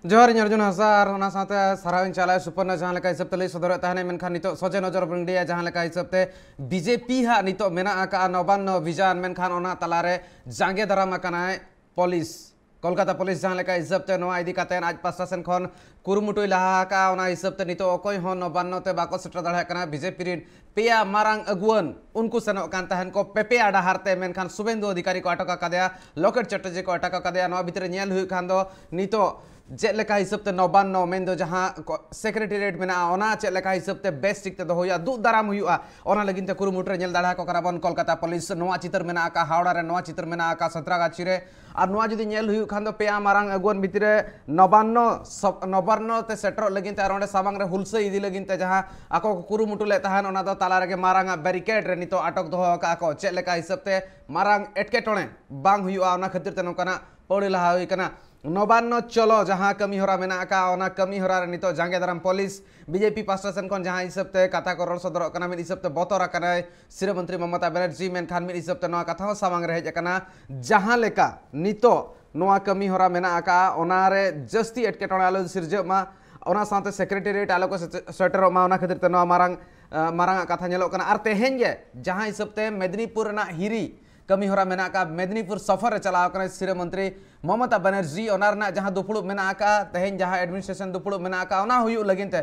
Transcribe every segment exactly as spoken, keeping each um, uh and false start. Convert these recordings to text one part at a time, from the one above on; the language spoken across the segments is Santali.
ᱡᱚᱦᱟᱨ, ᱤᱧ ᱚᱨᱡᱩᱱ ᱦᱟᱸᱥᱫᱟ ᱟᱨ ᱚᱱᱟ ᱥᱟᱶᱛᱮ ᱥᱟᱨᱦᱟᱣᱤᱧ ᱪᱟᱞᱟᱭᱟ ᱥᱩᱯᱚᱨᱱᱟ, ᱡᱟᱦᱟᱸ ᱞᱮᱠᱟ ᱦᱤᱥᱟᱹᱵ ᱛᱮ ᱞᱟᱹᱭ ᱥᱚᱫᱚᱨᱮᱫ ᱛᱟᱦᱮᱱᱟᱹᱧ, ᱢᱮᱱᱠᱷᱟᱱ ᱱᱤᱛᱚᱜ ᱥᱚᱡᱷᱮ ᱱᱚᱡᱚᱨ ᱵᱚᱱ ᱤᱫᱤᱭᱟ, ᱡᱟᱦᱟᱸ ᱞᱮᱠᱟ ᱦᱤᱥᱟᱹᱵ ᱛᱮ ᱵᱤᱡᱮᱯᱤ ᱦᱟᱸᱜ ᱱᱤᱛᱚᱜ ᱢᱮᱱᱟᱜ ᱟᱠᱟᱫᱼᱟ ᱱᱚᱵᱟᱱᱱᱚ ᱵᱷᱤᱡᱟᱱ, ᱢᱮᱱᱠᱷᱟᱱ ᱚᱱᱟ ᱛᱟᱞᱟᱨᱮ ᱡᱟᱸᱜᱮ ᱫᱟᱨᱟᱢ ᱟᱠᱟᱱᱟᱭ ᱯᱩᱞᱤᱥ᱾ ᱠᱳᱞᱠᱟᱛᱟ ᱯᱩᱞᱤᱥ ᱡᱟᱦᱟᱸ ᱞᱮᱠᱟ ᱦᱤᱥᱟᱹᱵ ᱛᱮ ᱱᱚᱣᱟ ᱤᱫᱤ ᱠᱟᱛᱮ ᱟᱡ ᱯᱟᱥᱴᱟ ᱥᱮᱱ ᱠᱷᱚᱱ ᱠᱩᱨᱩᱢᱩᱴᱩᱭ ᱞᱟᱦᱟ ᱟᱠᱟᱫᱼᱟ, ᱚᱱᱟ ᱦᱤᱥᱟᱹᱵ ᱛᱮ ᱱᱤᱛᱚᱜ ᱚᱠᱚᱭ ᱦᱚᱸ ᱱᱚᱵᱟᱱᱱᱚ ᱛᱮ ᱵᱟᱠᱚ ᱥᱮᱴᱮᱨ ᱫᱟᱲᱮᱭᱟᱜ ᱠᱟᱱᱟ᱾ ᱵᱤᱡᱮᱯᱤ ᱨᱤᱱ ᱯᱮᱭᱟ ᱢᱟᱨᱟᱝ ᱟᱹᱜᱩᱣᱟᱹᱱ ᱩᱱᱠᱩ ᱥᱮᱱᱚᱜ ᱠᱟᱱ ᱛᱟᱦᱮᱱ ᱠᱚ ᱯᱮᱯᱮᱭᱟ ᱰᱟᱦᱟᱨ ᱛᱮ, ᱢᱮᱱᱠᱷᱟᱱ ᱥᱩᱵᱮᱱᱫᱩ ᱚᱫᱷᱤᱠᱟᱨᱤ ᱠᱚ ᱟᱴᱚᱠ ᱟᱠᱟᱫᱮᱭᱟ, ᱞᱚᱠᱮᱴ ᱪᱟᱴᱟᱨᱡᱤ ᱠᱚ ᱟᱴᱚᱠ ᱟᱠᱟᱫᱮᱭᱟ᱾ ᱱᱚᱣᱟ ᱵᱷᱤᱛᱨᱤ ᱨᱮ ᱧᱮᱞ ᱦᱩᱭᱩᱜ ᱠᱷᱟᱱ ᱫᱚ ᱱᱤᱛᱚᱜ ᱪᱮᱫ ᱞᱮᱠᱟ ᱦᱤᱥᱟᱹᱵ ᱛᱮ ᱱᱚᱵᱟᱱᱱᱚ ᱢᱮᱱᱫᱚ ᱡᱟᱦᱟᱸ ᱠᱚ-, ᱥᱮᱠᱨᱮᱴᱮᱨᱤᱭᱮᱴ ᱢᱮᱱᱟᱜᱼᱟ, ᱚᱱᱟ ᱪᱮᱫ ᱞᱮᱠᱟ ᱦᱤᱥᱟᱹᱵ ᱛᱮ ᱵᱮᱥ ᱴᱷᱤᱠ ᱛᱮ ᱫᱚᱦᱚ ᱦᱩᱭᱩᱜᱼᱟ, ᱫᱩᱜ ᱫᱟᱨᱟᱢ ᱦᱩᱭᱩᱜᱼᱟ, ᱚᱱᱟ ᱞᱟᱹᱜᱤᱫ ᱛᱮ ᱠᱩᱨᱩᱢᱩᱴᱩ ᱨᱮ ᱧᱮᱞ ᱫᱟᱲᱮ ᱟᱠᱚ ᱠᱟᱱᱟ ᱵᱚᱱ᱾ ᱠᱳᱞᱠᱟᱛᱟ ᱯᱩᱞᱤᱥ ᱱᱚᱣᱟ ᱪᱤᱛᱟᱹᱨ ᱢᱮᱱᱟᱜ ᱟᱠᱟᱫ ᱦᱟᱣᱲᱟ ᱨᱮ, ᱱᱚᱣᱟ ᱪᱤᱛᱟᱹᱨ ᱢᱮᱱᱟᱜ ᱟᱠᱟᱫ ᱥᱟᱸᱛᱨᱟᱜᱟᱪᱷᱤ ᱨᱮ, ᱟᱨ ᱱᱚᱣᱟ ᱡᱩᱫᱤ ᱧᱮᱞ ᱦᱩᱭᱩᱜ ᱠᱷᱟᱱ ᱫᱚ ᱯᱮᱭᱟ ᱢᱟᱨᱟᱝ ᱟᱹᱜᱩᱣᱟᱹᱱ ᱵᱷᱤᱛᱤᱨ ᱨᱮ ᱱᱚᱵᱟᱱᱱᱚ ᱥᱚᱵ-, ᱱᱚᱵᱟᱱᱱᱚ ᱛᱮ ᱥᱮᱴᱮᱨᱚᱜ ᱞᱟᱹᱜᱤᱫ ᱛᱮ ᱟᱨ ᱚᱸᱰᱮ ᱥᱟᱢᱟᱝ ᱨᱮ ᱦᱩᱞᱥᱟᱹᱭ ᱤᱫᱤ ᱞᱟᱹᱜᱤᱫ ᱛᱮ ᱡᱟᱦᱟᱸ ᱟᱠᱚ ᱠᱚ ᱠᱩᱨᱩᱢᱩᱴᱩ ᱞᱮᱫ ᱛᱟᱦᱮᱱ, ᱚᱱᱟ ᱫᱚ ᱛᱟᱞᱟ ᱨᱮᱜᱮ ᱢᱟᱨᱟᱝ ᱟᱜ ᱵᱮᱨᱤᱠᱮᱰ ᱨᱮ ᱱᱤᱛᱚᱜ ᱟᱴᱚᱠ ᱫᱚᱦᱚ ᱟᱠᱟᱫ ᱠᱚ᱾ ᱪᱮᱫ ᱞᱮᱠᱟ ᱦᱤᱥᱟᱹᱵ ᱛᱮ ᱢᱟᱨᱟᱝ ᱮᱴᱠᱮᱴᱚᱬᱮ ᱵᱟᱝ ᱦᱩᱭᱩᱜᱼᱟ, ᱚᱱᱟ ᱠᱷᱟᱹᱛᱤᱨ ᱛᱮ ᱱᱚᱝᱠᱟᱱᱟᱜ ᱯᱟᱹᱣᱲᱤ ᱞᱟᱦᱟ ᱦᱩᱭ ᱠᱟᱱᱟ᱾ ᱱᱚᱵᱟᱱᱱᱚ ᱪᱚᱞᱚ ᱡᱟᱦᱟᱸ ᱠᱟᱹᱢᱤ ᱦᱚᱨᱟ ᱢᱮᱱᱟᱜ ᱟᱠᱟᱫ, ᱚᱱᱟ ᱠᱟᱹᱢᱤ ᱦᱚᱨᱟ ᱨᱮ ᱱᱤᱛᱚᱜ ᱡᱟᱸᱜᱮ ᱫᱟᱨᱟᱢ ᱯᱩᱞᱤᱥ ᱵᱤᱡᱮᱯᱤ ᱯᱟᱥᱴᱟ ᱥᱮᱱ ᱠᱷᱚᱱ ᱡᱟᱦᱟᱸ ᱦᱤᱥᱟᱹᱵ ᱛᱮ ᱠᱟᱛᱷᱟ ᱠᱚ ᱨᱚᱲ ᱥᱚᱫᱚᱨᱚᱜ ᱠᱟᱱᱟ, ᱢᱤᱫ ᱦᱤᱥᱟᱹᱵ ᱛᱮ ᱵᱚᱛᱚᱨ ᱟᱠᱟᱱᱟᱭ ᱥᱤᱨᱟᱹ ᱢᱚᱱᱛᱨᱤ ᱢᱚᱢᱚᱛᱟ ᱵᱟᱱᱟᱨᱡᱤ, ᱢᱮᱱᱠᱷᱟᱱ ᱢᱤᱫ ᱦᱤᱥᱟᱹᱵ ᱛᱮ ᱱᱚᱣᱟ ᱠᱟᱛᱷᱟ ᱦᱚᱸ ᱥᱟᱢᱟᱝ ᱨᱮ ᱦᱮᱡ ᱟᱠᱟᱱᱟ, ᱡᱟᱦᱟᱸ ᱞᱮᱠᱟ ᱱᱤᱛᱚᱜ ᱱᱚᱣᱟ ᱠᱟᱹᱢᱤ ᱦᱚᱨᱟ ᱢᱮᱱᱟᱜ ᱟᱠᱟᱫ, ᱚᱱᱟᱨᱮ ᱡᱟᱹᱥᱛᱤ ᱮᱴᱠᱮᱴᱚᱬᱮ ᱟᱞᱚ ᱥᱤᱨᱡᱟᱹᱜ ᱢᱟ, ᱚᱱᱟ ᱥᱟᱶᱛᱮ ᱥᱮᱠᱨᱮᱴᱮᱨᱤᱭᱮᱴ ᱟᱞᱚ ᱠᱚ ᱥᱮᱴᱮ-, ᱥᱮᱴᱮᱨᱚᱜ ᱢᱟ, ᱚᱱᱟ ᱠᱷᱟᱹᱛᱤᱨ ᱛᱮ ᱱᱚᱣᱟ ᱢᱟᱨᱟᱝ, ᱟᱸ, ᱢᱟᱨᱟᱝ ᱟᱜ ᱠᱟᱛᱷᱟ ᱧᱮᱞᱚᱜ ᱠᱟᱱᱟ᱾ ᱟᱨ ᱛᱮᱦᱮᱧ ᱜᱮ ᱡᱟᱦᱟᱸ ᱦᱤᱥᱟᱹᱵ ᱛᱮ ᱢᱮᱫᱽᱱᱤᱯᱩᱨ ᱨᱮᱱᱟᱜ ᱦᱤᱨᱤ ᱠᱟᱹᱢᱤ ᱦᱚᱨᱟ ᱢᱮᱱᱟᱜ ᱟᱠᱟᱫ, ᱢᱮᱫᱽᱱᱤᱯᱩᱨ ᱥᱚᱯᱷᱚᱨ ᱨᱮ ᱪᱟᱞᱟᱣ ᱟᱠᱟᱱᱟᱭ ᱥᱤᱨᱟᱹ ᱢᱚᱱᱛᱨᱤ ᱢᱚᱢᱚᱛᱟ ᱵᱟᱱᱟᱨᱡᱤ, ᱚᱱᱟ ᱨᱮᱱᱟᱜ ᱡᱟᱦᱟᱸ ᱫᱩᱯᱲᱩᱵ ᱢᱮᱱᱟᱜ ᱟᱠᱟᱫ, ᱛᱮᱦᱮᱧ ᱡᱟᱦᱟᱸ ᱮᱰᱢᱤᱱᱤᱥᱴᱨᱮᱥᱚᱱ ᱫᱩᱯᱲᱩᱵ ᱢᱮᱱᱟᱜ ᱟᱠᱟᱫ, ᱚᱱᱟ ᱦᱩᱭᱩᱜ ᱞᱟᱹᱜᱤᱫ ᱛᱮ,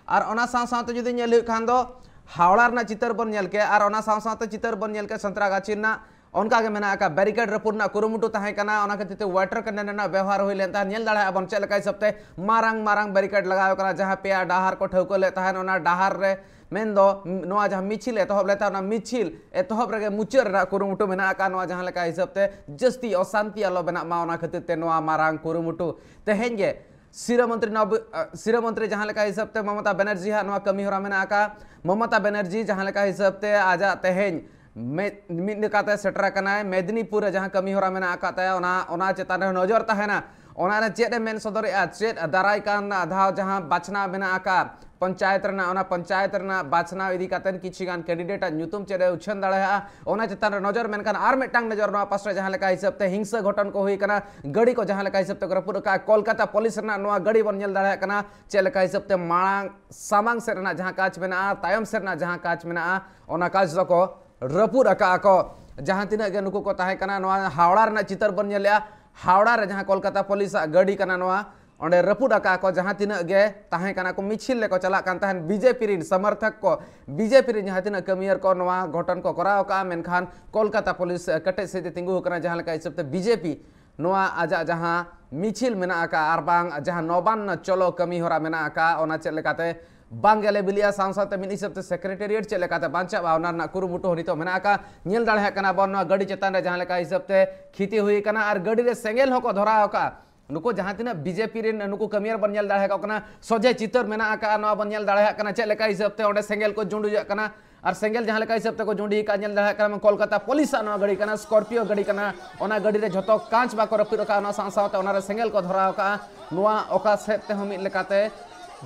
ᱟᱨ ᱚᱱᱟ ᱥᱟᱶ ᱥᱟᱶᱛᱮ ᱡᱩᱫᱤ ᱧᱮᱞ ᱦᱩᱭᱩᱜ ᱠᱷᱟᱱ ᱫᱚ ᱦᱟᱣᱲᱟ ᱨᱮᱱᱟᱜ ᱪᱤᱛᱟᱹᱨ ᱵᱚᱱ ᱧᱮᱞ ᱠᱮᱫ, ᱟᱨ ᱚᱱᱟ ᱥᱟᱶ ᱥᱟᱶᱛᱮ ᱪᱤᱛᱟᱹᱨ ᱵᱚᱱ ᱧᱮᱞ ᱠᱮᱫ ᱥᱟᱸᱛᱨᱟᱜᱟᱪᱷᱤ ᱨᱮᱱᱟᱜ, ᱚᱱᱠᱟ ᱜᱮ ᱢᱮᱱᱟᱜ ᱟᱠᱟᱫ, ᱵᱮᱨᱤᱠᱮᱰ ᱨᱟᱹᱯᱩᱫ ᱨᱮᱱᱟᱜ ᱠᱩᱨᱩᱢᱩᱴᱩ ᱛᱟᱦᱮᱸ ᱠᱟᱱᱟ, ᱚᱱᱟ ᱠᱷᱟᱹᱛᱤᱨ ᱛᱮ ᱣᱟᱴᱟᱨ ᱠᱮᱱᱚᱱ ᱨᱮᱱᱟᱜ ᱵᱮᱣᱦᱟᱨ ᱦᱩᱭ ᱞᱮᱱ ᱛᱟᱦᱮᱸᱫ᱾ ᱧᱮᱞ ᱫᱟᱲᱮᱭᱟᱜᱼᱟ ᱵᱚᱱ ᱪᱮᱫ ᱞᱮᱠᱟ ᱦᱤᱥᱟᱹᱵ ᱛᱮ ᱢᱟᱨᱟᱝ ᱢᱟᱨᱟᱝ ᱵᱮᱨᱤᱠᱮᱰ ᱞᱟᱜᱟᱣ ᱠᱟᱱᱟ, ᱡᱟᱦᱟᱸ ᱯᱮᱭᱟ ᱰᱟᱦᱟᱨ ᱠᱚ ᱴᱷᱟᱹᱣᱠᱟᱹ ᱞᱮᱫ ᱛᱟᱦᱮᱸᱫ, ᱚᱱᱟ ᱰᱟᱦᱟᱨ ᱨᱮ ᱢᱮᱱᱫᱚ ᱱᱚᱣᱟ ᱡᱟᱦᱟᱸ ᱢᱤᱪᱷᱤᱞ ᱮᱛᱚᱦᱚᱵ ᱞᱮᱫ ᱛᱟᱦᱮᱸᱫ, ᱚᱱᱟ ᱢᱤᱪᱷᱤᱞ ᱮᱛᱚᱦᱚᱵ ᱨᱮᱜᱮ ᱢᱩᱪᱟᱹᱫ ᱨᱮᱱᱟᱜ ᱠᱩᱨᱩᱢᱩᱴᱩ ᱢᱮᱱᱟᱜ ᱟᱠᱟᱫ᱾ ᱱᱚᱣᱟ ᱡᱟᱦᱟᱸ ᱞᱮᱠᱟ ᱦᱤᱥᱟᱹᱵ ᱛᱮ ᱡᱟᱹᱥᱛᱤ ᱚᱥᱟᱱᱛᱤ ᱟᱞᱚ ᱵᱮᱱᱟᱜ ᱢᱟ, ᱚᱱᱟ ᱠᱷᱟᱹᱛᱤᱨ ᱛᱮ ᱱᱚᱣᱟ ᱢᱟᱨᱟᱝ ᱠᱩᱨᱩᱢᱩᱴᱩ᱾ ᱛᱮᱦᱮᱧ ᱜᱮ ᱥᱤᱨᱟᱹ ᱢᱚᱱᱛᱨᱤ ᱱᱚᱵ-, ᱟ, ᱥᱤᱨᱟᱹ ᱢᱚᱱᱛᱨᱤ ᱡᱟᱦᱟᱸ ᱞᱮᱠᱟ ᱦᱤᱥᱟᱹᱵ ᱛᱮ ᱢᱚᱢᱚᱛᱟ ᱵᱟᱱᱟᱨᱡᱤ ᱦᱟᱸᱜ ᱱᱚᱣᱟ ᱠᱟᱹᱢᱤ ᱦᱚᱨᱟ ᱢᱮᱱᱟᱜ ᱟᱠᱟᱫ, ᱢᱚᱢᱚᱛᱟ ᱵᱟᱱᱟᱨᱡᱤ ᱡᱟᱦᱟᱸ ᱞᱮᱠᱟ ᱦᱤᱥᱟᱹᱵ ᱛᱮ ᱟᱡᱟᱜ ᱛᱮᱦᱮᱧ ᱢᱮ-, ᱢᱤᱫ ᱞᱮᱠᱟᱛᱮ ᱥᱮᱴᱮᱨ ᱟᱠᱟᱱᱟᱭ ᱢᱮᱫᱽᱱᱤᱯᱩᱨ ᱨᱮ ᱡᱟᱦᱟᱸ ᱠᱟᱹᱢᱤ ᱦᱚᱨᱟ ᱢᱮᱱᱟᱜ ᱟᱠᱟᱫ ᱛᱟᱭᱟ, ᱚᱱᱟ, ᱚᱱᱟ ᱪᱮᱛᱟᱱ ᱨᱮ ᱱᱚᱡᱚᱨ ᱛᱟᱦᱮᱱᱟ᱾ ᱚᱱᱟ ᱨᱮ ᱪᱮᱫ ᱮ ᱢᱮᱱ ᱥᱚᱫᱚᱨᱮᱜᱼᱟ, ᱪᱮᱫ ᱫᱟᱨᱟᱭ ᱠᱟᱱ ᱫᱷᱟᱣ ᱡᱟᱦᱟᱸ ᱵᱟᱪᱷᱱᱟᱣ ᱢᱮᱱᱟᱜ ᱟᱠᱟᱫ, ᱯᱚᱧᱪᱟᱭᱮᱛ ᱨᱮᱱᱟᱜ, ᱚᱱᱟ ᱯᱚᱧᱪᱟᱭᱮᱛ ᱨᱮᱱᱟᱜ ᱵᱟᱪᱷᱱᱟᱣ ᱤᱫᱤ ᱠᱟᱛᱮ ᱠᱤᱪᱷᱩ ᱜᱟᱱ ᱠᱮᱱᱰᱤᱰᱮᱴ ᱟᱜ ᱧᱩᱛᱩᱢ ᱪᱮᱫ ᱮ ᱩᱪᱷᱟᱹᱱ ᱫᱟᱲᱮᱭᱟᱜᱼᱟ, ᱚᱱᱟ ᱪᱮᱛᱟᱱ ᱨᱮ ᱱᱚᱡᱚᱨ᱾ ᱢᱮᱱᱠᱷᱟᱱ ᱟᱨ ᱢᱤᱫᱴᱟᱝ ᱱᱚᱡᱚᱨ ᱱᱚᱣᱟ ᱯᱟᱥᱴᱟ ᱡᱟᱦᱟᱸ ᱞᱮᱠᱟ ᱦᱤᱥᱟᱹᱵ ᱛᱮ ᱦᱤᱝᱥᱟᱹ ᱜᱷᱚᱴᱚᱱ ᱠᱚ ᱦᱩᱭ ᱠᱟᱱᱟ, ᱜᱟᱹᱰᱤ ᱠᱚ ᱡᱟᱦᱟᱸ ᱞᱮᱠᱟ ᱦᱤᱥᱟᱹᱵ ᱛᱮᱠᱚ ᱨᱟᱹᱯᱩᱫ ᱟᱠᱟᱫᱼᱟ, ᱠᱳᱞᱠᱟᱛᱟ ᱯᱩᱞᱤᱥ ᱨᱮᱱᱟᱜ ᱱᱚᱣᱟ ᱜᱟᱹᱰᱤ ᱵᱚᱱ ᱧᱮᱞ ᱫᱟᱲᱮᱭᱟᱜ ᱠᱟᱱᱟ ᱪᱮᱫ ᱞᱮᱠᱟ ᱦᱤᱥᱟᱹᱵ ᱛᱮ ᱢᱟᱲᱟᱝ ᱥᱟᱢᱟᱝ ᱥᱮᱫ ᱨᱮᱱᱟᱜ ᱡᱟᱦᱟᱸ ᱠᱟᱸᱪ ᱢᱮᱱᱟᱜᱼᱟ, ᱛᱟᱭᱚᱢ ᱥᱮᱫ ᱨᱮᱱᱟᱜ ᱡᱟᱦᱟᱸ ᱠᱟᱸᱪ ᱢᱮᱱᱟᱜᱼᱟ, ᱚᱱᱟ ᱠᱟᱸᱪ ᱫᱚᱠᱚ ᱨᱟᱹᱯᱩᱫ ᱟᱠᱟᱫᱼᱟ ᱠᱚ᱾ ᱡᱟᱦᱟᱸ ᱛᱤᱱᱟᱹᱜ ᱜᱮ ᱱᱩᱠᱩ ᱠᱚ ᱛᱟᱦᱮᱸ ᱠᱟᱱᱟ, ᱱᱚᱣᱟ ᱦᱟᱣᱲᱟ ᱨᱮᱱᱟᱜ ᱪᱤᱛᱟᱹᱨ ᱵᱚᱱ ᱧᱮᱞᱮᱜᱼᱟ, ᱦᱟᱣᱲᱟ ᱨᱮ ᱡᱟᱦᱟᱸ ᱠᱳᱞᱠᱟᱛᱟ ᱯᱩᱞᱤᱥ ᱟᱜ ᱜᱟᱹᱰᱤ ᱠᱟᱱᱟ, ᱱᱚᱣᱟ ᱚᱸᱰᱮ ᱨᱟᱹᱯᱩᱫ ᱟᱠᱟᱫᱼᱟ ᱠᱚ᱾ ᱡᱟᱦᱟᱸ ᱛᱤᱱᱟᱹᱜ ᱜᱮ ᱛᱟᱦᱮᱸ ᱠᱟᱱᱟ ᱠᱚ, ᱢᱤᱪᱷᱤᱞ ᱞᱮᱠᱚ ᱪᱟᱞᱟᱜ ᱠᱟᱱ ᱛᱟᱦᱮᱸᱫ ᱵᱤᱡᱮᱯᱤ ᱨᱤᱱ ᱥᱚᱢᱚᱨᱛᱷᱚᱠ ᱠᱚ, ᱵᱤᱡᱮᱯᱤ ᱨᱤᱱ ᱡᱟᱦᱟᱸ ᱛᱤᱱᱟᱹᱜ ᱠᱟᱹᱢᱤᱭᱟᱹᱨ ᱠᱚ ᱱᱚᱣᱟ ᱜᱷᱚᱴᱚᱱ ᱠᱚ ᱠᱚᱨᱟᱣ ᱟᱠᱟᱫᱼᱟ, ᱢᱮᱱᱠᱷᱟᱱ ᱠᱳᱞᱠᱟᱛᱟ ᱯᱩᱞᱤᱥ ᱠᱮᱴᱮᱡ ᱥᱮᱫ ᱛᱮ ᱛᱤᱸᱜᱩ ᱟᱠᱟᱱᱟ᱾ ᱡᱟᱦᱟᱸ ᱞᱮᱠᱟ ᱦᱤᱥᱟᱹᱵ ᱛᱮ ᱵᱤᱡᱮᱯᱤ ᱱᱚᱣᱟ ᱟᱡᱟᱜ ᱡᱟᱦᱟᱸ ᱢᱤᱪᱷᱤᱞ ᱢᱮᱱᱟᱜ ᱟᱠᱟᱫᱼᱟ ᱟᱨ ᱵᱟᱝ ᱡᱟᱦᱟᱸ ᱱᱚᱵᱟᱱᱱᱚ ᱪᱚᱞᱚ ᱠᱟᱹᱢᱤ ᱦᱚᱨᱟ ᱢᱮᱱᱟᱜ ᱟᱠᱟᱫᱼᱟ, ᱚᱱᱟ ᱪᱮᱫ ᱞᱮᱠᱟᱛᱮ ᱵᱟᱝ ᱜᱮᱞᱮ ᱵᱤᱞᱤᱜᱼᱟ, ᱥᱟᱶ ᱥᱟᱶᱛᱮ ᱢᱤᱫ ᱦᱤᱥᱟᱹᱵ ᱛᱮ ᱥᱮᱠᱨᱮᱴᱮᱨᱤᱭᱮᱴ ᱪᱮᱫ ᱞᱮᱠᱟᱛᱮ ᱵᱟᱧᱪᱟᱜᱼᱟ, ᱚᱱᱟ ᱨᱮᱱᱟᱜ ᱠᱩᱨᱩᱢᱩᱴᱩ ᱦᱚᱸ ᱱᱤᱛᱚᱜ ᱢᱮᱱᱟᱜ ᱟᱠᱟᱫᱼᱟ᱾ ᱧᱮᱞ ᱫᱟᱲᱮᱭᱟᱜ ᱠᱟᱱᱟ ᱵᱚᱱ ᱱᱚᱣᱟ ᱜᱟᱹᱰᱤ ᱪᱮᱛᱟᱱ ᱨᱮ ᱡᱟᱦᱟᱸ ᱞᱮᱠᱟ ᱦᱤᱥᱟᱹᱵ ᱛᱮ ᱠᱷᱤᱛᱤ ᱦᱩᱭ ᱟᱠᱟᱱᱟ ᱟᱨ ᱜᱟᱹᱰᱤ ᱨᱮ ᱥᱮᱸᱜᱮᱞ ᱦᱚᱸᱠᱚ ᱫᱷᱚᱨᱟᱣ ᱟᱠᱟᱫᱼᱟ᱾ ᱱᱩᱠᱩ ᱡᱟᱦᱟᱸ ᱛᱤᱱᱟᱹᱜ ᱵᱤᱡᱮᱯᱤ ᱨᱮᱱ ᱱᱩᱠᱩ ᱠᱟᱹᱢᱤᱭᱟᱹ ᱵᱚᱱ ᱧᱮᱞ ᱫᱟᱲᱮ ᱟᱠᱚ ᱠᱟᱱᱟ, ᱥᱚᱡᱷᱮ ᱪᱤᱛᱟᱹᱨ ᱢᱮᱱᱟᱜ ᱟᱠᱟᱫᱼᱟ, ᱱᱚᱣᱟ ᱵᱚᱱ ᱧᱮᱞ ᱫᱟᱲᱮᱭᱟᱜ ᱠᱟᱱᱟ ᱪᱮᱫ ᱞᱮᱠᱟ ᱦᱤᱥᱟᱹᱵ ᱛᱮ ᱚᱸᱰᱮ ᱥᱮᱸᱜᱮᱞ ᱠᱚ ᱡᱩᱸᱰᱩᱡᱟᱜ ᱠᱟᱱᱟ᱾ ᱟᱨ ᱥᱮᱸᱜᱮᱞ ᱡᱟᱦᱟᱸ ᱞᱮᱠᱟ ᱦᱤᱥᱟᱹᱵ ᱛᱮᱠᱚ ᱡᱩᱸᱰᱤ ᱟᱠᱟᱫ, ᱧᱮᱞ ᱫᱟᱲᱮᱭᱟᱜ ᱠᱟᱱᱟ ᱠᱳᱞᱠᱟᱛᱟ ᱯᱩᱞᱤᱥᱟᱜ ᱱᱚᱣᱟ ᱜᱟᱹᱰᱤ ᱠᱟᱱᱟ, ᱥᱠᱚᱨᱯᱤᱭᱳ ᱜᱟᱹᱰᱤ ᱠᱟᱱᱟ, ᱚᱱᱟ ᱜᱟᱹᱰᱤ ᱨᱮ ᱡᱷᱚᱛᱚ ᱠᱟᱸᱪ ᱵᱟᱠᱚ ᱨᱟᱹᱯᱩᱫ ᱟᱠᱟᱫ, ᱚᱱᱟ ᱥᱟᱶ ᱥᱟᱶᱛᱮ ᱚᱱᱟ ᱨᱮ ᱥᱮᱸᱜᱮᱞ ᱠᱚ ᱫᱷᱚᱨᱟᱣ ᱟᱠᱟᱫᱼᱟ᱾ ᱱᱚᱣᱟ ᱚᱠᱟ ᱥᱮᱫ ᱛᱮᱦᱚᱸ ᱢᱤᱫ ᱞᱮᱠᱟᱛᱮ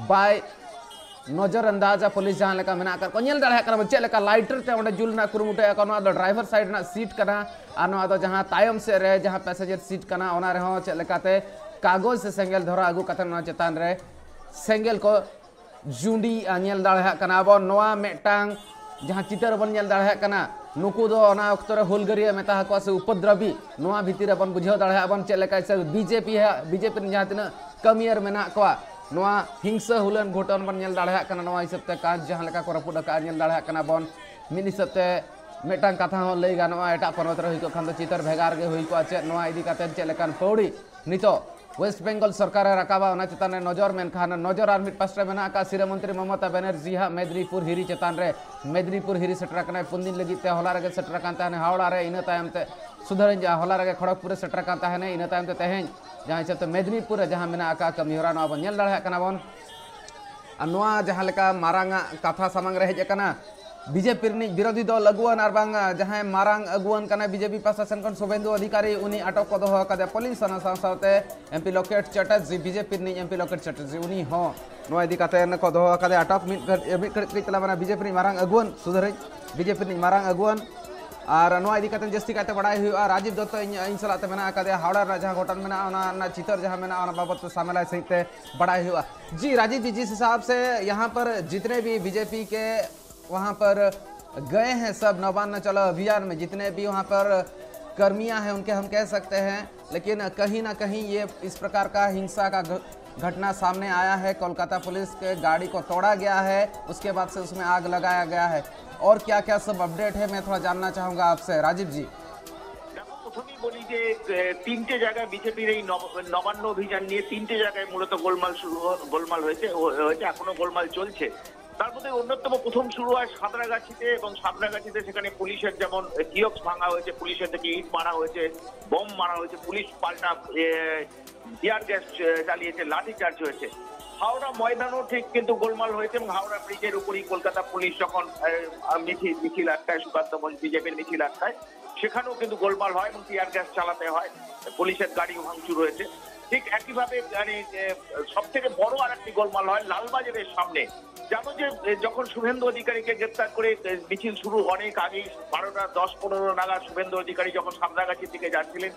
ᱵᱟᱭ ᱱᱚᱡᱚᱨ ᱟᱱᱫᱟᱡᱟ ᱯᱩᱞᱤᱥ ᱡᱟᱦᱟᱸ ᱞᱮᱠᱟ ᱢᱮᱱᱟᱜ ᱟᱠᱟᱫ ᱠᱚᱣᱟ᱾ ᱧᱮᱞ ᱫᱟᱲᱮᱭᱟᱜ ᱠᱟᱱᱟ ᱵᱚᱱ ᱪᱮᱫ ᱞᱮᱠᱟ ᱞᱟᱭᱤᱴᱟᱨ ᱛᱮ ᱚᱸᱰᱮ ᱡᱩᱞ ᱨᱮᱱᱟᱜ ᱠᱩᱨᱩᱢᱩᱴᱩᱭᱮᱫ ᱠᱚᱣᱟ᱾ ᱱᱚᱣᱟ ᱫᱚ ᱰᱨᱟᱭᱵᱷᱟᱨ ᱥᱟᱭᱤᱰ ᱨᱮᱱᱟᱜ ᱥᱤᱴ ᱠᱟᱱᱟ ᱟᱨ ᱱᱚᱣᱟ ᱫᱚ ᱡᱟᱦᱟᱸ ᱛᱟᱭᱚᱢ ᱥᱮᱫ ᱨᱮ ᱡᱟᱦᱟᱸ ᱯᱮᱥᱮᱧᱡᱟᱨ ᱥᱤᱴ ᱠᱟᱱᱟ, ᱚᱱᱟ ᱨᱮᱦᱚᱸ ᱪᱮᱫ ᱞᱮᱠᱟᱛᱮ ᱠᱟᱜᱚᱡᱽ ᱥᱮ ᱥᱮᱸᱜᱮᱞ ᱫᱷᱚᱨᱟᱣ ᱟᱹᱜᱩ ᱠᱟᱛᱮ ᱚᱱᱟ ᱪᱮᱛᱟᱱ ᱨᱮ ᱥᱮᱸᱜᱮᱞ ᱠᱚ ᱡᱩᱸᱰᱤᱭᱮᱫᱼᱟ᱾ ᱧᱮᱞ ᱫᱟᱲᱮᱭᱟᱜ ᱠᱟᱱᱟ ᱵᱚᱱ ᱱᱚᱣᱟ ᱢᱤᱫᱴᱟᱝ ᱡᱟᱦᱟᱸ ᱪᱤᱛᱟᱹᱨ ᱵᱚᱱ ᱧᱮᱞ ᱫᱟᱲᱮᱭᱟᱜ ᱠᱟᱱᱟ, ᱱᱩᱠᱩ ᱫᱚ ᱚᱱᱟ ᱚᱠᱛᱚ ᱨᱮ ᱦᱩᱞᱜᱟᱹᱨᱤᱭᱟᱹ ᱢᱮᱛᱟ ᱟᱠᱚᱣᱟ ᱥᱮ ᱩᱯᱚᱫᱨᱚᱵᱤ, ᱱᱚᱣᱟ ᱵᱷᱤᱛᱤᱨ ᱨᱮᱵᱚᱱ ᱵᱩᱡᱷᱟᱹᱣ ᱫᱟᱲᱮᱭᱟᱜᱼᱟ ᱵᱚᱱ ᱪᱮᱫ ᱞᱮᱠᱟ ᱦᱤᱥᱟᱹᱵ ᱵᱤᱡᱮᱯᱤ ᱦᱟᱸᱜ, ᱵᱤᱡᱮᱯᱤ ᱨᱮᱱ ᱡᱟᱦᱟᱸ ᱛᱤᱱᱟᱹᱜ ᱠᱟᱹᱢᱤᱭᱟᱹᱨ ᱢᱮᱱᱟᱜ ᱠᱚᱣᱟ, ᱱᱚᱣᱟ ᱦᱤᱝᱥᱟᱹ ᱦᱩᱞᱟᱹᱱ ᱜᱷᱚᱴᱚᱱ ᱵᱚᱱ ᱧᱮᱞ ᱫᱟᱲᱮᱭᱟᱜ ᱠᱟᱱᱟ᱾ ᱱᱚᱣᱟ ᱦᱤᱥᱟᱹᱵ ᱛᱮ ᱠᱟᱸᱪ ᱡᱟᱦᱟᱸ ᱞᱮᱠᱟ ᱠᱚ ᱨᱟᱹᱯᱩᱫ ᱟᱠᱟᱫᱼᱟ, ᱧᱮᱞ ᱫᱟᱲᱮᱭᱟᱜ ᱠᱟᱱᱟ ᱵᱚᱱ᱾ ᱢᱤᱫ ᱦᱤᱥᱟᱹᱵ ᱛᱮ ᱢᱤᱫᱴᱟᱝ ᱠᱟᱛᱷᱟ ᱦᱚᱸ ᱞᱟᱹᱭ ᱜᱟᱱᱚᱜᱼᱟ, ᱮᱴᱟᱜ ᱯᱚᱱᱚᱛ ᱨᱮ ᱦᱩᱭ ᱠᱚᱜ ᱠᱷᱟᱱ ᱫᱚ ᱪᱤᱛᱟᱹᱨ ᱵᱷᱮᱜᱟᱨ ᱜᱮ ᱦᱩᱭ ᱠᱚᱜᱼᱟ᱾ ᱪᱮᱫ ᱱᱚᱣᱟ ᱤᱫᱤ ᱠᱟᱛᱮ ᱪᱮᱫ ᱞᱮᱠᱟᱱ ᱯᱟᱹᱣᱲᱤ ᱱᱤᱛᱚᱜ ᱳᱭᱮᱥᱴ ᱵᱮᱝᱜᱚᱞ ᱥᱚᱨᱠᱟᱨᱮ ᱨᱟᱠᱟᱵᱟ, ᱚᱱᱟ ᱪᱮᱛᱟᱱ ᱨᱮ ᱱᱚᱡᱚᱨ᱾ ᱢᱮᱱᱠᱷᱟᱱ ᱱᱚᱡᱚᱨ ᱟᱨ ᱢᱤᱫ ᱯᱟᱥᱴᱟ ᱢᱮᱱᱟᱜ ᱟᱠᱟᱫ ᱥᱤᱨᱟᱹ ᱢᱚᱱᱛᱨᱤ ᱢᱚᱢᱚᱛᱟ ᱵᱮᱱᱟᱨᱡᱤ ᱦᱟᱸᱜ ᱢᱮᱫᱽᱱᱤᱯᱩᱨ ᱦᱤᱨᱤ ᱪᱮᱛᱟᱱ ᱨᱮ᱾ ᱢᱮᱫᱽᱱᱤᱯᱩᱨ ᱦᱤᱨᱤ ᱥᱮᱴᱮᱨ ᱟᱠᱟᱱᱟᱭ, ᱯᱩᱱ ᱫᱤᱱ ᱞᱟᱹᱜᱤᱫ ᱛᱮ᱾ ᱦᱚᱞᱟ ᱨᱮᱜᱮ ᱥᱮᱴᱮᱨ ᱟᱠᱟᱱ ᱛᱟᱦᱮᱱᱟ ᱦᱟᱣᱲᱟ ᱨᱮ, ᱤᱱᱟᱹ ᱛᱟᱭᱚᱢ ᱛᱮ ᱥᱩᱫᱷᱟᱹᱨ ᱦᱚᱞᱟ ᱨᱮᱜᱮ ᱠᱷᱚᱲᱚᱜᱽᱯᱩᱨ ᱨᱮ ᱥᱮᱴᱮᱨ ᱟᱠᱟᱱ ᱛᱟᱦᱮᱱᱟ, ᱤᱱᱟᱹ ᱛᱟᱭᱚᱢ ᱛᱮ ᱛᱮᱦᱮᱧ ᱡᱟᱦᱟᱸ ᱦᱤᱥᱟᱹᱵ ᱛᱮ ᱢᱮᱫᱽᱱᱤᱯᱩᱨ ᱨᱮ ᱡᱟᱦᱟᱸ ᱢᱮᱱᱟᱜ ᱟᱠᱟᱫ ᱠᱟᱹᱢᱤ ᱦᱚᱨᱟ, ᱱᱚᱣᱟ ᱵᱚᱱ ᱧᱮᱞ ᱫᱟᱲᱮᱭᱟᱜ ᱠᱟᱱᱟ ᱵᱚᱱ᱾ ᱟᱨ ᱱᱚᱣᱟ ᱡᱟᱦᱟᱸ ᱞᱮᱠᱟ ᱢᱟᱨᱟᱝ ᱟᱜ ᱠᱟᱛᱷᱟ ᱥᱟᱢᱟᱝ ᱨᱮ ᱦᱮᱡ ᱟᱠᱟᱱᱟ, ᱵᱤᱡᱮᱯᱤ ᱨᱤᱱᱤᱡ ᱵᱤᱨᱳᱫᱷᱤ ᱫᱚᱞ ᱟᱹᱜᱩᱣᱟᱹᱱ ᱟᱨ ᱵᱟᱝ ᱡᱟᱦᱟᱸᱭ ᱢᱟᱨᱟᱝ ᱟᱹᱜᱩᱣᱟᱹᱱ ᱠᱟᱱᱟᱭ ᱵᱤᱡᱮᱯᱤ ᱯᱟᱦᱴᱟ ᱥᱮᱱ ᱠᱷᱚᱱ, ᱥᱩᱵᱷᱮᱱᱫᱩ ᱚᱫᱷᱤᱠᱟᱨᱤ, ᱩᱱᱤ ᱟᱴᱚᱠ ᱠᱚ ᱫᱚᱦᱚ ᱟᱠᱟᱫᱮᱭᱟ ᱯᱩᱞᱤᱥ᱾ ᱚᱱᱟ ᱥᱟᱶ ᱥᱟᱶᱛᱮ ᱮᱢᱯᱤ ᱞᱚᱠᱮᱴ ᱪᱟᱴᱟᱨᱡᱤ, ᱵᱤᱡᱮᱯᱤ ᱨᱤᱱᱤᱡ ᱮᱢᱯᱤ ᱞᱚᱠᱮᱴ ᱪᱟᱴᱟᱨᱡᱤ, ᱩᱱᱤ ᱦᱚᱸ ᱱᱚᱣᱟ ᱤᱫᱤ ᱠᱟᱛᱮ ᱠᱚ ᱫᱚᱦᱚ ᱟᱠᱟᱫᱮᱭᱟ ᱟᱴᱚᱠ᱾ ᱢᱤᱫ ᱜᱷᱟᱹᱲ-, ᱢᱤᱫ ᱜᱷᱟᱹᱲᱤᱡ ᱠᱟᱹᱡ ᱛᱟᱞᱟ ᱢᱟᱱᱮ ᱵᱤᱡᱮᱯᱤ ᱨᱤᱱᱤᱡ ᱢᱟᱨᱟᱝ ᱟᱹᱜᱩᱣᱟᱹᱱ, ᱥᱩᱫᱷᱟᱹᱨᱟᱹᱧ, ᱵᱤᱡᱮᱯᱤ ᱨᱤᱱᱤᱡ ᱢᱟᱨᱟᱝ ᱟᱹᱜᱩᱣᱟᱹᱱ᱾ ᱟᱨ ᱱᱚᱣᱟ ᱤᱫᱤ ᱠᱟᱛᱮ ᱡᱟᱹᱥᱛᱤ ᱠᱟᱭᱛᱮ ᱵᱟᱲᱟᱭ ᱦᱩᱭᱩᱜᱼᱟ, ᱨᱟᱡᱤᱵ ᱫᱚᱛᱛᱚ ᱤᱧ, ᱤᱧ ᱥᱟᱞᱟᱜ ᱛᱮ ᱢᱮᱱᱟᱜ ᱟᱠᱟᱫᱮᱭᱟ, ᱦᱟᱣᱲᱟ ᱨᱮᱱᱟᱜ ᱡᱟᱦᱟᱸ ᱜᱷᱚᱴᱚᱱ ᱢᱮᱱᱟᱜᱼᱟ, ᱚᱱᱟ ᱨᱮᱱᱟᱜ ᱪᱤᱛᱟᱹᱨ ᱡᱟᱦᱟᱸ ᱢᱮᱱᱟᱜᱼᱟ, ᱚᱱᱟ ᱵᱟᱵᱚᱫ ᱛᱮ ᱥᱟᱢᱮᱞᱟᱭ ᱥᱟᱺᱦᱤᱡ ᱛᱮ ᱵᱟᱲᱟᱭ ᱦᱩᱭᱩᱜᱼᱟ᱾ जी राजीव जी, जिस हिसाब से यहाँ पर जितने भी बीजेपी के वहाँ पर गए हैं सब नवबान्न चलो अभियान में, जितने भी वहाँ पर कर्मियां हैं उनके हम कह सकते हैं, लेकिन कहीं ना कहीं ये इस प्रकार का हिंसा का घ-, घटना सामने आया है। कोलकाता पुलिस के गाड़ी को तोड़ा गया है, उसके बाद से उसमें आग लगाया गया है। और क्या क्या सब अपडेट है, मैं थोड़ा जानना चाहूँगा आपसे राजीव जी। দেখো, প্রথমেই বলি যে এ, তিনটে জায়গায় বিজেপির এই নব- নবান্ন অভিযান নিয়ে তিনটে জায়গায় মূলত গোলমাল শুরু হ- গোলমাল হয়েছে ও- হয়েছে, এখনো গোলমাল চলছে। তার মধ্যে অন্যতম প্রথম শুরু হয় সাঁতরাগাছিতে, এবং সাঁতরাগাছিতে সেখানে পুলিশের যেমন কিওস্ক ভাঙা হয়েছে, পুলিশের থেকে ইট মারা হয়েছে, বোম মারা হয়েছে, পুলিশ পাল্টা টিয়ার গ্যাস চালিয়েছে, লাঠি চার্জ হয়েছে। হাওড়া ময়দানও ঠিক কিন্তু গোলমাল হয়েছে এবং হাওড়া ব্রিজের উপরই কলকাতা পুলিশ যখন এ, মিছিল মিছিল আটকায়, সুকান্ত মজুমদার বিজেপির মিছিল আটকায়, সেখানেও কিন্তু গোলমাল হয় এবং টিয়ার গ্যাস চালাতে হয়, পুলিশের গাড়ি ভাঙচুর হয়েছে। ঠিক একইভাবে মানে সব থেকে বড় আর একটি গোলমাল হয় লালবাজারের সামনে। জানো যে এ, যখন শুভেন্দু অধিকারীকে গ্রেপ্তার করে এ, মিছিল শুরু অনেক আগেই, বারোটা দশ পনেরো নাগাদ শুভেন্দু অধিকারী যখন সাঁতরাগাছির দিকে যাচ্ছিলেন,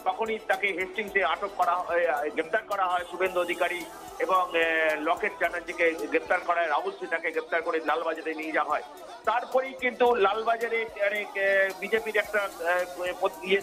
তখনই তাকে হেস্টিংসে আটক করা হয়, এ, গ্রেপ্তার করা হয় শুভেন্দু অধিকারী এবং এ, লকেট চ্যাটার্জিকে গ্রেপ্তার করা হয়, রাহুল সিনহাকে গ্রেপ্তার করে লালবাজারে নিয়ে যাওয়া হয়। তারপরেই কিন্তু লালবাজারে মানে, এ, বিজেপির একটা এ, এ, ইয়ে,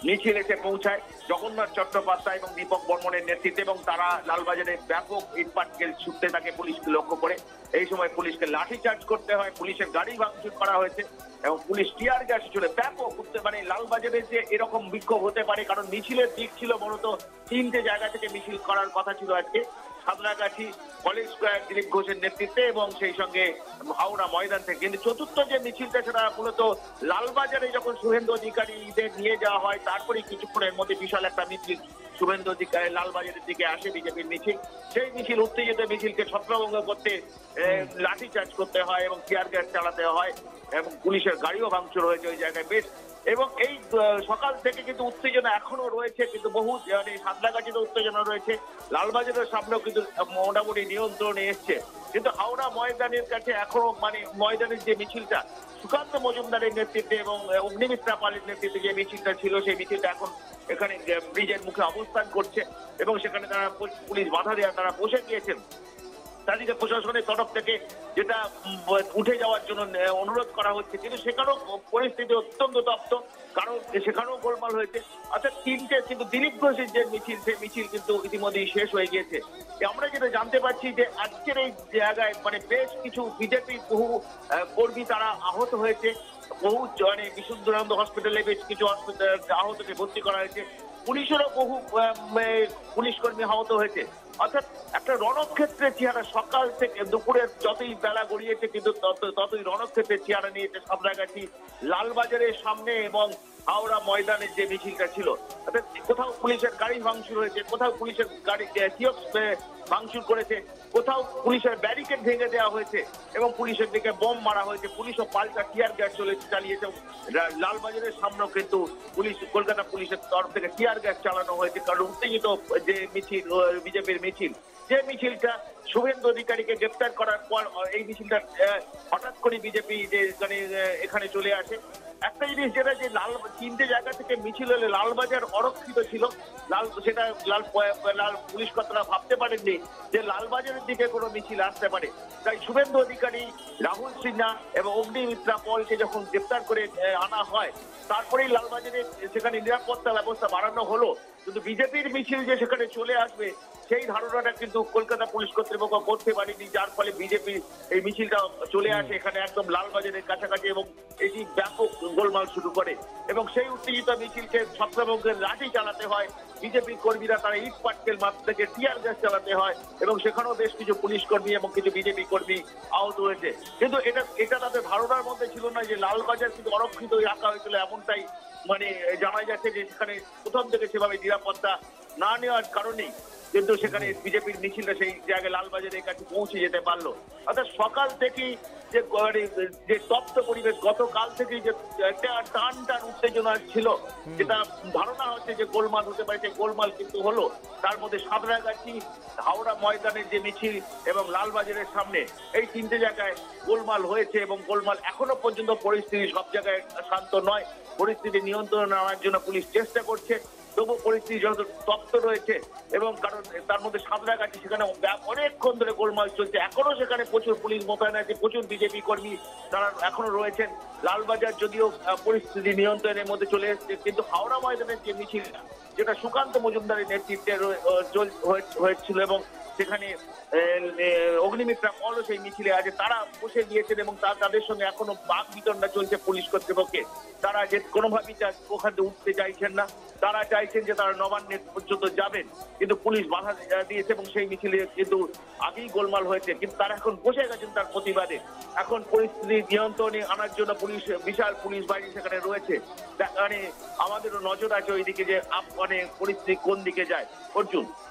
মিছিল এসে পৌঁছায় জগন্নাথ চট্টোপাধ্যায় এবং দীপক বর্মনের নেতৃত্বে, এবং তারা লালবাজারে ব্যাপক ইটপাটকেল ছুটতে থাকে পুলিশকে লক্ষ্য করে। এই সময় পুলিশকে লাঠিচার্জ করতে হয়, পুলিশের গাড়ি ভাঙচুর করা হয়েছে এবং পুলিশ টিয়ার গ্যাস ছুড়ে ব্যাপক উত্তে- মানে লালবাজারে যে এরকম বিক্ষোভ হতে পারে, কারণ মিছিলের দিক ছিল মূলত তিনটে জায়গা থেকে মিছিল করার কথা ছিল আজকে, সাঁতরাগাছি, কলেজ স্কোয়ার, দিলীপ ঘোষের নেতৃত্বে এবং সেই সঙ্গে হাওড়া ময়দান থেকে। কিন্তু চতুর্থ যে মিছিলটা, সেটা মূলত লালবাজারে যখন শুভেন্দু অধিকারীদের নিয়ে যাওয়া হয়, তারপরেই কিছুক্ষণের মধ্যে বিশাল একটা মিছিল শুভেন্দু অধিকারী লালবাজারের দিকে আসে বিজেপির মিছিল। সেই মিছিল, উত্তেজিত মিছিলকে ছত্রভঙ্গ করতে এ, লাঠিচার্জ করতে হয় এবং টিয়ার গ্যাস চালাতে হয় এবং পুলিশের গাড়িও ভাঙচুর হয়েছে ওই জায়গায় বেশ। এবং এই আহ, সকাল থেকে কিন্তু উত্তেজনা এখনো রয়েছে, কিন্তু বহু, মানে, সাঁতরাগাছিতে উত্তেজনা রয়েছে, লালবাজারের সামনেও কিন্তু মোটামুটি নিয়ন্ত্রণে এসছে। কিন্তু হাওড়া ময়দানের কাছে এখনো, মানে, ময়দানের যে মিছিলটা সুকান্ত মজুমদারের নেতৃত্বে এবং আহ, অগ্নিমিত্রা পালের নেতৃত্বে যে মিছিলটা ছিল, সেই মিছিলটা এখন এখানে আহ, ব্রিজের মুখে অবস্থান করছে এবং সেখানে তারা পুল-, পুলিশ বাধা দেওয়া, তারা বসে গিয়েছেন। তাদেরকে প্রশাসনের তরফ থেকে যেটা উম, উঠে যাওয়ার জন্য আহ, অনুরোধ করা হচ্ছে, কিন্তু সেখানেও পরিস্থিতি অত্যন্ত তপ্ত, কারণ সেখানেও গোলমাল হয়েছে। অর্থাৎ তিনটে, কিন্তু দিলীপ ঘোষের যে মিছিল, সেই মিছিল কিন্তু ইতিমধ্যেই শেষ হয়ে গিয়েছে। আমরা যেটা জানতে পারছি যে আজকের এই জায়গায়, মানে, বেশ কিছু বিজেপির বহু আহ, কর্মী তারা আহত হয়েছে, বহু জ-, মানে, বিশুদ্ধানন্দ হসপিটালে বেশ কিছু হসপিটাল আহতকে ভর্তি করা হয়েছে। পুলিশেরও বহু আহ, উম, পুলিশ কর্মী আহত হয়েছে। অর্থাৎ একটা রণক্ষেত্রের চেহারা, সকাল থেকে দুপুরের যতই বেলা গড়িয়েছে, কিন্তু তত-, ততই রণক্ষেত্রের চেহারা নিয়েছে সাঁতরাগাছি লালবাজারের সামনে এবং হাওড়া ময়দানের যে মিছিলটা ছিল। অর্থাৎ কোথাও পুলিশের গাড়ি ভাঙচুর হয়েছে, কোথাও পুলিশের গাড়ি, আহ, কিওস্ক, আহ, ভাঙচুর করেছে, কোথাও পুলিশের ব্যারিকেড ভেঙে দেওয়া হয়েছে এবং পুলিশের দিকে বোম মারা হয়েছে। পুলিশও পাল্টা টিয়ার গ্যাস চলে, চালিয়েছে। লা-, লালবাজারের সামনেও কিন্তু পুলিশ, কলকাতা পুলিশের তরফ থেকে টিয়ার গ্যাস চালানো হয়েছে, কারণ উত্তেজিত যে মিছিল, আহ, বিজেপির মিছিল, যে মিছিলটা শুভেন্দু অধিকারীকে গ্রেপ্তার করার পর, আহ, এই মিছিলটা, আহ, হঠাৎ করে বিজেপি যে, মানে, আহ, এখানে চলে আসে। একটা জিনিস যেটা, যে লাল, তিনটে জায়গা থেকে মিছিল হলে লালবাজার অরক্ষিত ছিল, লাল, সেটা লাল প-, লাল পুলিশ কর্তারা ভাবতে পারেননি যে লালবাজারের দিকে কোনো মিছিল আসতে পারে। তাই শুভেন্দু অধিকারী, রাহুল সিনহা এবং অগ্নিমিত্রা পলকে যখন গ্রেপ্তার করে আহ, আনা হয়, তারপরেই লালবাজারে সেখানে নিরাপত্তা ব্যবস্থা বাড়ানো হলো। কিন্তু বিজেপির মিছিল যে সেখানে চলে আসবে, সেই ধারণাটা কিন্তু কলকাতা পুলিশ কর্তৃপক্ষ করতে পারেনি, যার ফলে বিজেপি এই মিছিলটা চলে আসে এখানে একদম লালবাজারের কাছাকাছি এবং এটি ব্যাপক গোলমাল শুরু করে। এবং সেই উত্তেজিত মিছিলকে ছত্রভঙ্গের লাঠি চালাতে হয়, বিজেপি কর্মীরা তারা ইট পাটকেল মারতে থাকে, টিয়ার গ্যাস চালাতে হয় এবং সেখানেও বেশ কিছু পুলিশ কর্মী এবং কিছু বিজেপি কর্মী আহত হয়েছে। কিন্তু এটা এটা তাদের ধারণার মধ্যে ছিল না যে লালবাজার কিন্তু অরক্ষিত রাখা হয়েছিল, এমনটাই মানে জানা যাচ্ছে যে সেখানে প্রথম থেকে সেভাবে নিরাপত্তা না নেওয়ার কারণেই কিন্তু সেখানে বিজেপির মিছিলটা সেই জায়গায় লালবাজারের কাছে পৌঁছে যেতে পারলো। অর্থাৎ সকাল থেকেই যে মানে যে তপ্ত পরিবেশ, গতকাল থেকেই যে একটা টান টান উত্তেজনা ছিল, যেটা ধারণা হচ্ছে যে গোলমাল হতে পারে, সেই গোলমাল কিন্তু হলো। তার মধ্যে সাঁতরাগাছি, হাওড়া ময়দানের যে মিছিল এবং লালবাজারের সামনে, এই তিনটে জায়গায় গোলমাল হয়েছে এবং গোলমাল এখনো পর্যন্ত পরিস্থিতি সব জায়গায় শান্ত নয়। পরিস্থিতি নিয়ন্ত্রণে আনার জন্য পুলিশ চেষ্টা করছে, তবু পরিস্থিতি যত তপ্ত রয়েছে এবং কারণ তার মধ্যে সাঁতরাগাছি সেখানে ব্য- অনেকক্ষণ ধরে গোলমাল চলছে, এখনো সেখানে প্রচুর পুলিশ মোতায়েন আছে, প্রচুর বিজেপি কর্মী তারা এখনো রয়েছেন। লালবাজার যদিও আহ, পরিস্থিতি নিয়ন্ত্রণের মধ্যে চলে এসেছে, কিন্তু হাওড়া ময়দানের যে মিছিল, যেটা সুকান্ত মজুমদারের নেতৃত্বে রয়ে- আহ, চল- হয়ে- হয়েছিল এবং সেখানে আহ, আহ, অগ্নিমিত্রা পালও সেই মিছিলে আছে, তারা বসে গিয়েছেন এবং তা- তাদের সঙ্গে এখনো বাক বিতণ্ডা চলছে পুলিশ কর্তৃপক্ষে। তারা যে কোনোভাবেই তা- ওখান থেকে উঠতে চাইছেন না, তারা চাইছেন যে তারা নবান্নে পর্যন্ত যাবেন, কিন্তু পুলিশ বাধা আহ, দিয়েছে এবং সেই মিছিলে কিন্তু আগেই গোলমাল হয়েছে, কিন্তু তারা এখন বসে গেছেন তার প্রতিবাদে। এখন পরিস্থিতি নিয়ন্ত্রণে আনার জন্য পুলিশ, বিশাল পুলিশ বাহিনী সেখানে রয়েছে। তা- মানে আমাদেরও নজর আছে ওইদিকে যে আপ- মানে পরিস্থিতি কোন দিকে যায়। অর্জুন।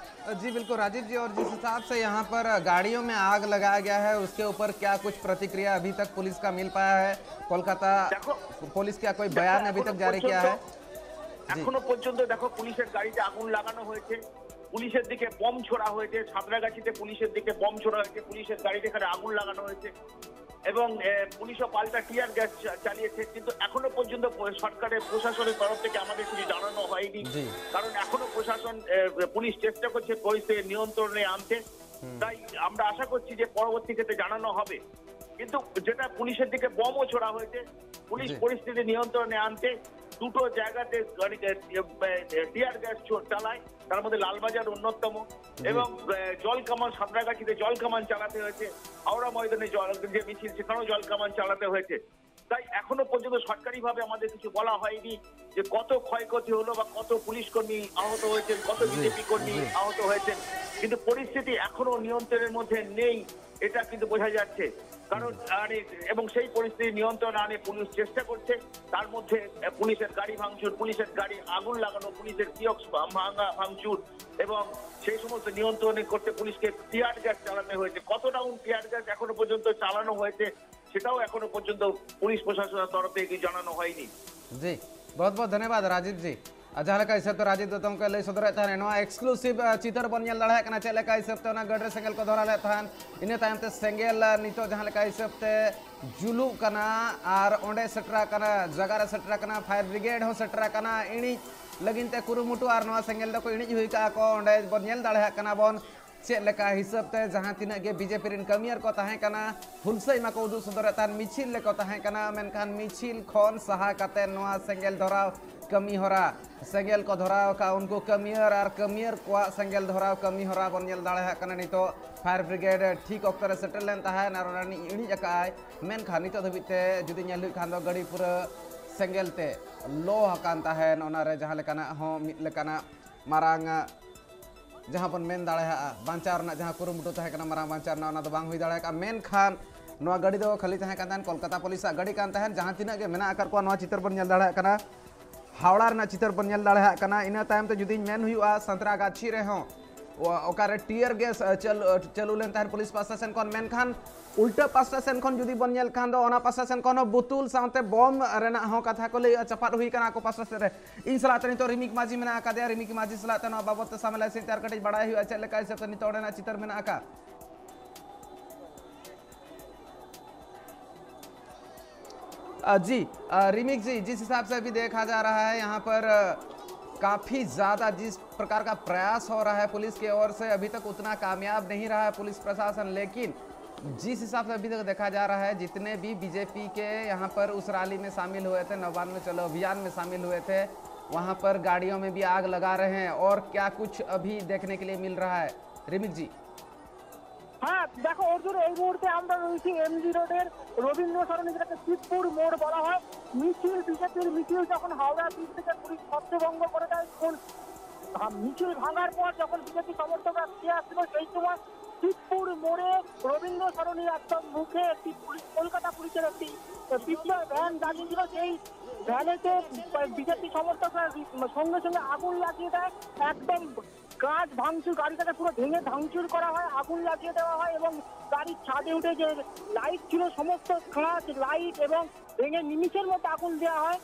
जी बिल्कुल राजीव जी, और जिस हिसाब से यहाँ पर गाड़ियों में आग लगाया गया है, उसके ऊपर क्या कुछ प्रतिक्रिया अभी तक पुलिस का मिल पाया है? कोलकाता দেখো, पुलिस क्या कोई দেখো, बयान अभी এখনো तक जारी किया है? পর্যন্ত- এখনো পর্যন্ত দেখো, পুলিশের গাড়িতে আগুন লাগানো হয়েছে, পুলিশের দিকে বোম ছোড়া হয়েছে, সাঁতরাগাছিতে পুলিশের দিকে বোম ছোড়া হয়েছে, পুলিশের গাড়িতে এখানে আগুন লাগানো হয়েছে এবং এ, পুলিশও পাল্টা টিয়ার গ্যাস চা- চালিয়েছে, কিন্তু এখনো পর্যন্ত প- সরকারের প্রশাসনের তরফ থেকে আমাদের কিছু জানানো হয়নি। জি। কারণ এখনো প্রশাসন এ, পুলিশ চেষ্টা করছে পরিস্থিতি নিয়ন্ত্রণে আনতে। তাই আমরা আশা করছি যে পরবর্তী ক্ষেত্রে জানানো হবে। কিন্তু যেটা পুলিশের দিকে বোমও ছোড়া হয়েছে, পুলিশ জি। পরিস্থিতি নিয়ন্ত্রণে আনতে দুটো জায়গাতে মানে টিয়ার গ্যাস চালায়। তার মধ্যে লালবাজার অন্যতম। এবং জল কামান, সাঁতরাগাছিতে জল কামান চালাতে হয়েছে, হাওড়া ময়দানে জল, যে মিছিল, সেখানেও জল কামান চালাতে হয়েছে। তাই এখনো পর্যন্ত সরকারিভাবে আমাদের কিছু বলা হয়নি যে কত ক্ষয়ক্ষতি হলো বা কত পুলিশ কর্মী আহত হয়েছেন, কত বিজেপি কর্মী আহত হয়েছেন। কিন্তু পরিস্থিতি এখনো নিয়ন্ত্রণের মধ্যে নেই, এটা কিন্তু বোঝা যাচ্ছে। কারণ আনে, এবং সেই পরিস্থিতি নিয়ন্ত্রণ আনে পুলিশ চেষ্টা করছে। তার মধ্যে আহ, পুলিশের গাড়ি ভাঙচুর, পুলিশের গাড়ি আগুন লাগানো, পুলিশের কিয়স্ক ভাঙা, ভাঙচুর, এবং সেই সমস্ত নিয়ন্ত্রণে করতে পুলিশকে টিয়ার গ্যাস চালাতে হয়েছে। কত রাউন্ড টিয়ার গ্যাস এখনো পর্যন্ত চালানো হয়েছে, সেটাও এখনো পর্যন্ত পুলিশ প্রশাসনের তরফ থেকে কিছু জানানো হয়নি। জি, বহুত বহুত ধন্যবাদ রাজীব জি। ᱟᱨ ᱡᱟᱦᱟᱸ ᱞᱮᱠᱟ ᱦᱤᱥᱟᱹᱵ ᱛᱮ ᱨᱟᱡᱤᱵ ᱫᱚᱛᱚ ᱜᱚᱢᱠᱮ ᱞᱟᱹᱭ ᱥᱚᱫᱚᱨᱮᱫ ᱛᱟᱦᱮᱱ, ᱱᱚᱣᱟ exclusive, ᱟᱸ, ᱪᱤᱛᱟᱹᱨ ᱵᱚᱱ ᱧᱮᱞ ᱫᱟᱲᱮᱭᱟᱜ ᱠᱟᱱᱟ, ᱪᱮᱫ ᱞᱮᱠᱟ ᱦᱤᱥᱟᱹᱵ ᱛᱮ ᱚᱱᱟ ᱜᱟᱹᱰᱤ ᱨᱮ ᱥᱮᱸᱜᱮᱞ ᱠᱚ ᱫᱷᱚᱨᱟᱣ ᱞᱮᱫ ᱛᱟᱦᱮᱱ᱾ ᱤᱱᱟᱹ ᱛᱟᱭᱚᱢ ᱛᱮ ᱥᱮᱸᱜᱮᱞ, ᱟᱸ, ᱱᱤᱛᱚᱜ ᱡᱟᱦᱟᱸ ᱞᱮᱠᱟ ᱦᱤᱥᱟᱹᱵ ᱛᱮ ᱡᱩᱞᱩᱜ ᱠᱟᱱᱟ ᱟᱨ ᱚᱸᱰᱮ ᱥᱮᱴᱮᱨ ᱟᱠᱟᱱᱟ, ᱡᱟᱭᱜᱟ ᱨᱮ ᱥᱮᱴᱮᱨ ᱟᱠᱟᱱᱟ fire brigade ᱦᱚᱸ ᱥᱮᱴᱮᱨ ᱟᱠᱟᱱᱟ᱾ ᱤᱬᱤᱡ ᱞᱟᱹᱜᱤᱫ ᱛᱮ ᱠᱩᱨᱩᱢᱩᱴᱩ ᱟᱨ ᱱᱚᱣᱟ ᱥᱮᱸᱜᱮᱞ ᱫᱚᱠᱚ ᱤᱬᱤᱡ ᱦᱩᱭ ᱠᱟᱜᱼᱟ ᱠᱚ᱾ ᱚᱸᱰᱮ ᱵᱚᱱ ᱧᱮᱞ ᱫᱟᱲᱮᱭᱟᱜ ᱠᱟᱱᱟ ᱵᱚᱱ ᱪᱮᱫ ᱞᱮᱠᱟ ᱦᱤᱥᱟᱹᱵ ᱛᱮ ᱡᱟᱦᱟᱸ ᱛᱤᱱᱟᱹᱜ ᱜᱮ ᱵᱤᱡᱮᱯᱤ ᱨᱮᱱ ᱠᱟᱹᱢᱤᱭᱟᱹᱨ ᱠᱚ ᱛᱟᱦᱮᱸ ᱠᱟᱱᱟ, ᱦᱩᱞᱥᱟᱹᱭ ᱢᱟᱠᱚ ᱩᱫᱩᱜ ᱥᱚᱫᱚᱨᱮᱫ ᱛᱟᱦᱮᱱ, ᱢᱤᱪᱷᱤᱞ ᱨᱮᱠᱚ ᱛᱟᱦᱮᱸ ᱠᱟᱱᱟ, ᱢᱮᱱᱠᱷᱟᱱ ᱢᱤᱪᱷᱤᱞ ᱠᱷᱚᱱ ᱥᱟᱦᱟ ᱠᱟᱛᱮ ᱱᱚᱣᱟ ᱥᱮᱸᱜᱮᱞ ᱫᱷᱚᱨᱟᱣ ᱠᱟᱹᱢᱤ ᱦᱚᱨᱟ, ᱥᱮᱸᱜᱮᱞ ᱠᱚ ᱫᱷᱚᱨᱟᱣ ᱟᱠᱟᱫ ᱩᱱᱠᱩ ᱠᱟᱹᱢᱤᱭᱟᱹᱨ ᱟᱨ ᱠᱟᱹᱢᱤᱭᱟᱹᱨ ᱠᱚᱣᱟᱜ ᱥᱮᱸᱜᱮᱞ ᱫᱷᱚᱨᱟᱣ ᱠᱟᱹᱢᱤ ᱦᱚᱨᱟ ᱵᱚᱱ ᱧᱮᱞ ᱫᱟᱲᱮᱭᱟᱜ ᱠᱟᱱᱟ᱾ ᱱᱤᱛᱚᱜ fire brigade ᱴᱷᱤᱠ ᱚᱠᱛᱚ ᱨᱮ ᱥᱮᱴᱮᱨ ᱞᱮᱱ ᱛᱟᱦᱮᱸᱫ ᱟᱨ ᱚᱱᱟ ᱨᱤᱱᱤᱡ ᱤᱬᱤᱡ ᱟᱠᱟᱫ ᱟᱭ, ᱢᱮᱱᱠᱷᱟᱱ ᱱᱤᱛᱚᱜ ᱫᱷᱟᱹᱵᱤᱡ ᱛᱮ ᱡᱩᱫᱤ ᱧᱮᱞ ᱦᱩᱭᱩᱜ ᱠᱷᱟᱱ ᱫᱚ ᱜᱟᱹᱰᱤ ᱯᱩᱨᱟᱹ ᱥᱮᱸᱜᱮᱞ ᱛᱮ ᱞᱚ ᱟᱠᱟᱱ ᱛᱟᱦᱮᱸᱫ᱾ ᱚᱱᱟᱨᱮ ᱡᱟᱦᱟᱸ ᱞᱮᱠᱟᱱᱟᱜ ᱦᱚᱸ ᱢᱤᱫ ᱞᱮᱠᱟᱱᱟᱜ ᱢᱟᱨᱟᱝ ᱡᱟᱦᱟᱸ ᱵᱚᱱ ᱢᱮᱱ ᱫᱟᱲᱮᱭᱟᱜᱼᱟ, ᱵᱟᱧᱪᱟᱣ ᱨᱮᱱᱟᱜ ᱡᱟᱦᱟᱸ ᱠᱩᱨᱩᱢᱩᱴᱩ ᱛᱟᱦᱮᱸ ᱠᱟᱱᱟ, ᱢᱟᱨᱟᱝ ᱵᱟᱧᱪᱟᱣ ᱨᱮᱱᱟᱜ, ᱚᱱᱟ ᱫᱚ ᱵᱟᱝ ᱦᱩᱭ ᱫᱟᱲᱮ ᱟᱠᱟᱫᱼᱟ᱾ ᱢᱮᱱᱠᱷᱟᱱ ᱱᱚᱣᱟ ᱜᱟᱹᱰᱤ ᱫᱚ ᱠᱷᱟᱹᱞᱤ ᱛᱟᱦᱮᱸ ᱠᱟᱱ ᱛᱟᱦᱮᱸᱫ, ᱠᱳᱞᱠᱟᱛᱟ ᱯᱩᱞᱤᱥᱟᱜ ᱜᱟᱹᱰᱤ ᱠᱟᱱ ᱛᱟᱦᱮᱸᱫ᱾ ᱡᱟᱦᱟᱸ ᱛᱤᱱᱟᱹᱜ ᱜᱮ ᱢᱮᱱᱟᱜ ᱟᱠᱟᱫ ᱠᱚᱣᱟ, ᱱᱚᱣᱟ ᱪᱤᱛᱟᱹᱨ ᱵᱚᱱ ᱧᱮᱞ ᱫᱟᱲᱮᱭᱟᱜ ᱠᱟᱱᱟ, ᱦᱟᱣᱲᱟ ᱨᱮᱱᱟᱜ ᱪᱤᱛᱟᱹᱨ ᱵᱚᱱ ᱧᱮᱞ ᱫᱟᱲᱮᱭᱟᱜ ᱠᱟᱱᱟ᱾ ᱤᱱᱟᱹ ᱛᱟᱭᱚᱢ ᱛᱮ ᱡᱩᱫᱤᱧ ᱢᱮᱱ ᱦᱩᱭᱩᱜᱼᱟ, ᱥᱟᱸᱛᱨᱟᱜᱟᱪᱷᱤ ᱨᱮᱦᱚᱸ ᱚ-, ᱚᱠᱟᱨᱮ tear gas, ᱟᱹ, ᱪᱟᱹᱞᱩ, ᱟᱹ, ᱪᱟᱹᱞᱩ ᱞᱮᱱ ᱛᱟᱦᱮᱸᱫ ᱯᱩᱞᱤᱥ ᱯᱟᱦᱴᱟ ᱥᱮᱱ ᱠᱷᱚᱱ, ᱢᱮᱱᱠᱷᱟᱱ ᱩᱞᱴᱟᱹ ᱯᱟᱦᱴᱟ ᱥᱮᱱ ᱠᱷᱚᱱ ᱡᱩᱫᱤ ᱵᱚᱱ ᱧᱮᱞ ᱠᱷᱟᱱ ᱫᱚ, ᱚᱱᱟ ᱯᱟᱦᱴᱟ ᱥᱮᱱ ᱠᱷᱚᱱ ᱦᱚᱸ ᱵᱩᱛᱩᱞ ᱥᱟᱶᱛᱮ ᱵᱚᱢ ᱨᱮᱱᱟᱜ ᱦᱚᱸ ᱠᱟᱛᱷᱟ ᱠᱚ ᱞᱟᱹᱭᱮᱫᱼᱟ, ᱪᱟᱯᱟᱫ ᱦᱩᱭ ᱠᱟᱱᱟ ᱟᱠᱚ ᱯᱟᱦᱴᱟ ᱥᱮᱫ ᱨᱮ᱾ ᱤᱧ ᱥᱟᱞᱟᱜ ᱛᱮ ᱱᱤᱛᱚᱜ ᱨᱤᱢᱤᱠ ᱢᱟᱹᱡᱷᱤ ᱢᱮᱱᱟᱜ ᱟᱠᱟᱫᱮᱭᱟ, ᱨᱤᱢᱤᱠ ᱢᱟᱹᱡᱷᱤ ᱥᱟᱞᱟᱜ ᱛᱮ ᱱᱚᱣᱟ ᱵᱟᱵᱚᱫ ᱛᱮ ᱥᱟᱢᱮᱞᱟᱭ ᱥᱮᱫ ᱛᱮ ᱟᱨ ᱠᱟᱹᱴᱤᱡ ᱵᱟᱲᱟᱭ ᱦᱩᱭᱩᱜᱼᱟ, ᱪᱮᱫ ᱞᱮᱠᱟ ᱦᱤᱥᱟᱹᱵ ᱛᱮ ᱱᱤᱛᱚᱜ ᱚᱸᱰᱮᱱᱟᱜ ᱪᱤᱛᱟᱹᱨ ᱢᱮᱱᱟᱜ ᱟᱠᱟᱫ᱾ अ, जी, अ, रिमिक जी, जिस हिसाब से अभी देखा जा रहा है, यहाँ पर, अ, काफ़ी ज़्यादा जिस प्रकार का प्रयास हो रहा है पुलिस की ओर से, अभी तक उतना कामयाब नहीं रहा है पुलिस प्रशासन, लेकिन जिस हिसाब से अभी तक देखा जा रहा है, जितने भी बीजेपी के यहाँ पर उस रैली में शामिल हुए थे, नवभारत में चलो अभियान में शामिल हुए थे, वहाँ पर गाड़ियों में भी आग लगा रहे हैं और क्या कुछ अभी देखने के लिए मिल रहा है, रिमित जी? হ্যাঁ, দেখো অর্জুন, এই মুহূর্তে আমরা রয়েছি এমজি রোডের রবীন্দ্র সরণি, যেটাকে শিবপুর মোড় বলা হয়। মিছিল, বিজেপির মিছিল যখন হাওড়া ব্রিজ থেকে পুলিশ ছত্রভঙ্গ করে দেয়, কোন ভা- মিছিল ভাঙার পর যখন বিজেপি সমর্থকরা ফিরে আসছিল, সেই সময় শিবপুর মোড়ে রবীন্দ্র সরণির একদম মুখে একটি পুলিশ, কলকাতা পুলিশের একটি পিকচার ভ্যান দাঁড়িয়েছিল। সেই ভ্যানেতে বিজেপি সমর্থকরা সঙ্গে সঙ্গে আগুন লাগিয়ে দেয়। একদম কাঁচ ভাঙচুর, গাড়িটাকে পুরো ভেঙে ভাঙচুর করা হয়, আগুন লাগিয়ে দেওয়া হয় এবং গাড়ির ছাদে উঠে যে লাইট ছিল, সমস্ত কাঁচ, লাইট এবং ভেঙে নিমিষের মধ্যে আগুন দেওয়া হয়।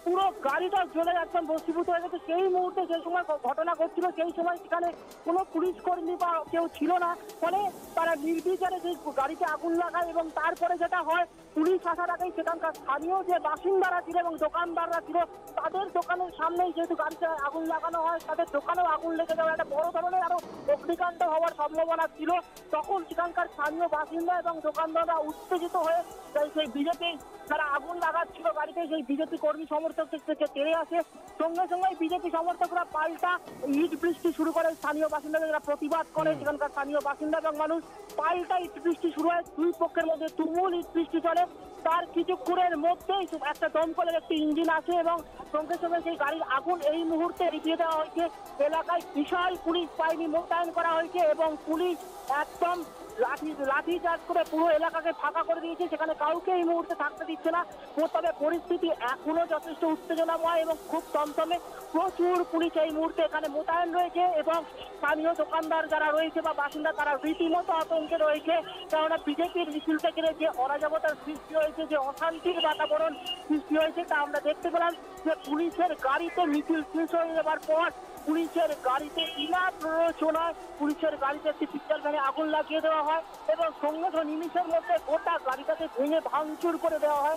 পুরো গাড়িটা জ্বলে একদম ভস্মীভূত হয়ে গেছে। সেই মুহূর্তে যে সময় ঘ- ঘটনা ঘটছিল, সেই সময় সেখানে কোনো পুলিশ কর্মী বা কেউ ছিল না। ফলে তারা নির্বিচারে সেই গাড়িতে আগুন লাগায় এবং তারপরে যেটা হয়, পুলিশ আসার আগেই সেখানকার স্থানীয় যে বাসিন্দারা ছিল এবং দোকানদাররা ছিল, তাদের দোকানের সামনেই যেহেতু গাড়িতে আগুন লাগানো হয়, তাদের দোকানেও আগুন লেগে যাওয়ার একটা বড় ধরনের আরো অগ্নিকাণ্ড হওয়ার সম্ভাবনা ছিল। তখন সেখানকার স্থানীয় বাসিন্দা এবং দোকানদাররা উত্তেজিত হয়ে সেই, সেই বিজেপি যারা আগুন লাগাচ্ছিল গাড়িতে, সেই বিজেপি কর্মী সমর্থক থেকে তেড়ে আসে। সঙ্গে সঙ্গে বিজেপি সমর্থকরা পাল্টা ইট বৃষ্টি শুরু করে স্থানীয় বাসিন্দাদের, যারা প্রতিবাদ করে সেখানকার স্থানীয় বাসিন্দা এবং মানুষ পাল্টা ইট বৃষ্টি শুরু হয়। দুই পক্ষের মধ্যে তুমুল ইট বৃষ্টি চলে। তার কিছুক্ষণের মধ্যেই একটা দমকলের একটি ইঞ্জিন আসে এবং সঙ্গে সঙ্গে সেই গাড়ির আগুন এই মুহূর্তে নিভিয়ে দেওয়া হয়েছে। এলাকায় বিশাল পুলিশ বাহিনী মোতায়েন করা হয়েছে এবং পুলিশ একদম লাঠি লাঠি চার্জ করে পুরো এলাকাকে ফাঁকা করে দিয়েছে। সেখানে কাউকে এই মুহূর্তে থাকতে দিচ্ছে না। তবে পরিস্থিতি এখনো যথেষ্ট উত্তেজনাময় এবং খুব থমথমে। প্রচুর পুলিশ এই মুহূর্তে এখানে মোতায়েন রয়েছে এবং স্থানীয় দোকানদার যারা রয়েছে বা বাসিন্দা, তারা রীতিমতো আতঙ্কে রয়েছে। কেননা বিজেপির মিছিল থেকে যে অরাজকতার সৃষ্টি হয়েছে, যে অশান্তির বাতাবরণ সৃষ্টি হয়েছে, তা আমরা দেখতে পেলাম যে পুলিশের গাড়িতে মিছিল শেষ হয়ে যাবার পর পুলিশের গাড়িতে বিনা প্ররোচনায় পুলিশের গাড়িতে একটি পিকচার ভ্যানে আগুন লাগিয়ে দেওয়া হয় এবং সঙ্গে সঙ্গে নিমিষের মধ্যে গোটা গাড়িটাকে ভেঙে ভাঙচুর করে দেওয়া হয়।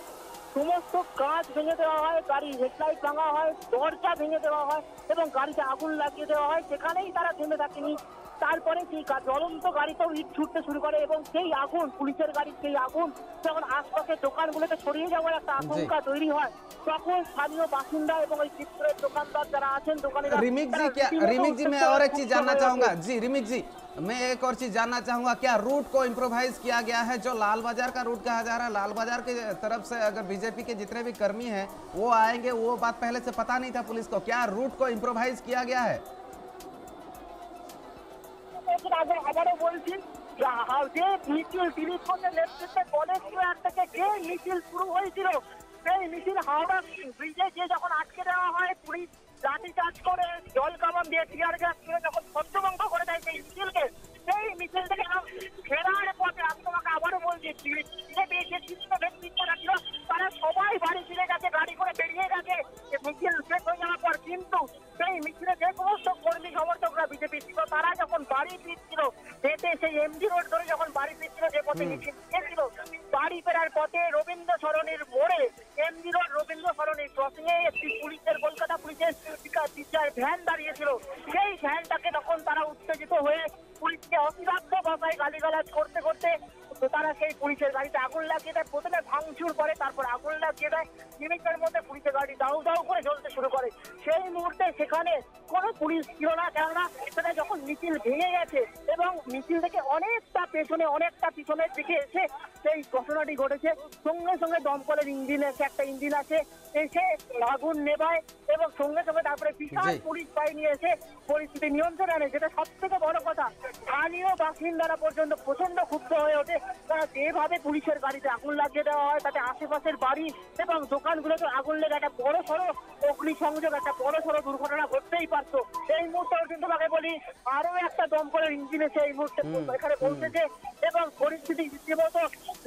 সমস্ত কাঁচ ভেঙে দেওয়া হয়, গাড়ির হেডলাইট ভাঙা হয়, দরজা ভেঙে দেওয়া হয় এবং গাড়িতে আগুন লাগিয়ে দেওয়া হয়। সেখানেই তারা থেমে থাকেনি। তারপরে সেই গা- জ্বলন্ত গাড়িতেও ইট ছুটতে শুরু করে এবং সেই আগুন, পুলিশের গাড়ির সেই আগুন যখন আশপাশের দোকানগুলোতে ছড়িয়ে যাওয়ার একটা আশঙ্কা তৈরি হয়, তখন স্থানীয় বাসিন্দা এবং এই চিত্রের দোকানদার যারা আছেন, দোকানিরা, रिमिक जी, তারা क्या, রীতিমতো रिमिक जी, मैं উত্তেজনায় और एक चीज ক্ষুব্ধ जानना হয়ে चाहूंगा। ওঠেন। जी, रिमिक जी, मैं एक और चीज जानना चाहूंगा, क्या रूट को इम्प्रोवाइज किया गया है? जो लाल बाजार का रूट कहा जा रहा है, लाल बाजार की तरफ से अगर बीजेपी के जितने भी कर्मी हैं, वो आएंगे, वो बात पहले से पता नहीं था पुलिस को? क्या रूट को इम्प्रोवाइज किया गया है? আগে আবারও বলছি, যে হা- যে মিছিল দিলীপ ঘোষের নেতৃত্বে কলেজ স্কোয়ার থেকে যে মিছিল শুরু হয়েছিল, সেই মিছিল হাওড়া ব্রিজে যে যখন আটকে দেওয়া হয়, পুলিশ লাঠিচার্জ করে, জল কামান দিয়ে, টিয়ার গ্যাস ছুড়ে যখন ছত্রভঙ্গ করে দেয় সেই মিছিলকে, সেই মিছিল থেকে ফেরার পথে, আমি তোমাকে আবারও বলছি, বিজেপি যে চিত্র ব্যক্তিত্বরা ছিল, তারা সবাই বাড়ি ফিরে গেছে, গাড়ি করে বেরিয়ে গেছে। এই মিছিল শেষ হয়ে যাওয়ার পর কিন্তু সেই মিছিলে যে সমস্ত কর্মী সমর্থকরা বিজেপি ছিল, তারা যখন বাড়ি ফিরছিল, হেঁটে সেই এমজি রোড ধরে যখন বাড়ি ফিরছিল, যে পথে মিছিল গিয়েছিল, বাড়ি ফেরার পথে রবীন্দ্র সরণির মোড়ে, এমজি রোড রবীন্দ্র সরণির ক্রসিং এ একটি পুলিশের, কলকাতা পুলিশের পিকআপ ভ্যান দাঁড়িয়েছিল। সেই ভ্যানটাকে তখন তারা উত্তেজিত হয়ে পুলিশকে অশ্লীল ভাষায় গালিগালাজ করতে করতে তারা সেই পুলিশের গাড়িতে আগুন লাগিয়ে দেয়। প্রথমে ভাঙচুর করে, তারপর আগুন লাগিয়ে দেয়। মিনিটের মধ্যে পুলিশের গাড়ি দাউ দাউ করে জ্বলতে শুরু করে। সেই মুহূর্তে সেখানে কোনো পুলিশ ছিল না, কেননা সেটা যখন মিছিল ভেঙে গেছে এবং মিছিল থেকে অনেকটা পেছনে, অনেকটা পিছনের দিকে এসে সেই ঘটনাটি ঘটেছে। সঙ্গে সঙ্গে দমকলের ইঞ্জিন এসে, একটা ইঞ্জিন আসে, এসে আগুন নেভায় এবং সঙ্গে সঙ্গে তারপরে বিশাল পুলিশ বাহিনী এসে পরিস্থিতি নিয়ন্ত্রণে আনে, যেটা সব থেকে বড় কথা। স্থানীয় বাসিন্দারা পর্যন্ত প্রচন্ড ক্ষুব্ধ হয়ে ওঠে, তারা যেভাবে পুলিশের গাড়িতে আগুন লাগিয়ে দেওয়া হয়, তাতে আশেপাশের বাড়ি এবং দোকানগুলোতে আগুন লেগে একটা বড় সড়ো অগ্নিসংযোগ, একটা বড় সড়ো দুর্ঘটনা ঘটতেই পারতো। এই মুহূর্তে পর্যন্ত তোমাকে বলি, আরো একটা দমকলের ইঞ্জিন এসে এই মুহূর্তে এখানে পৌঁছেছে এবং পরিস্থিতি রীতিমতো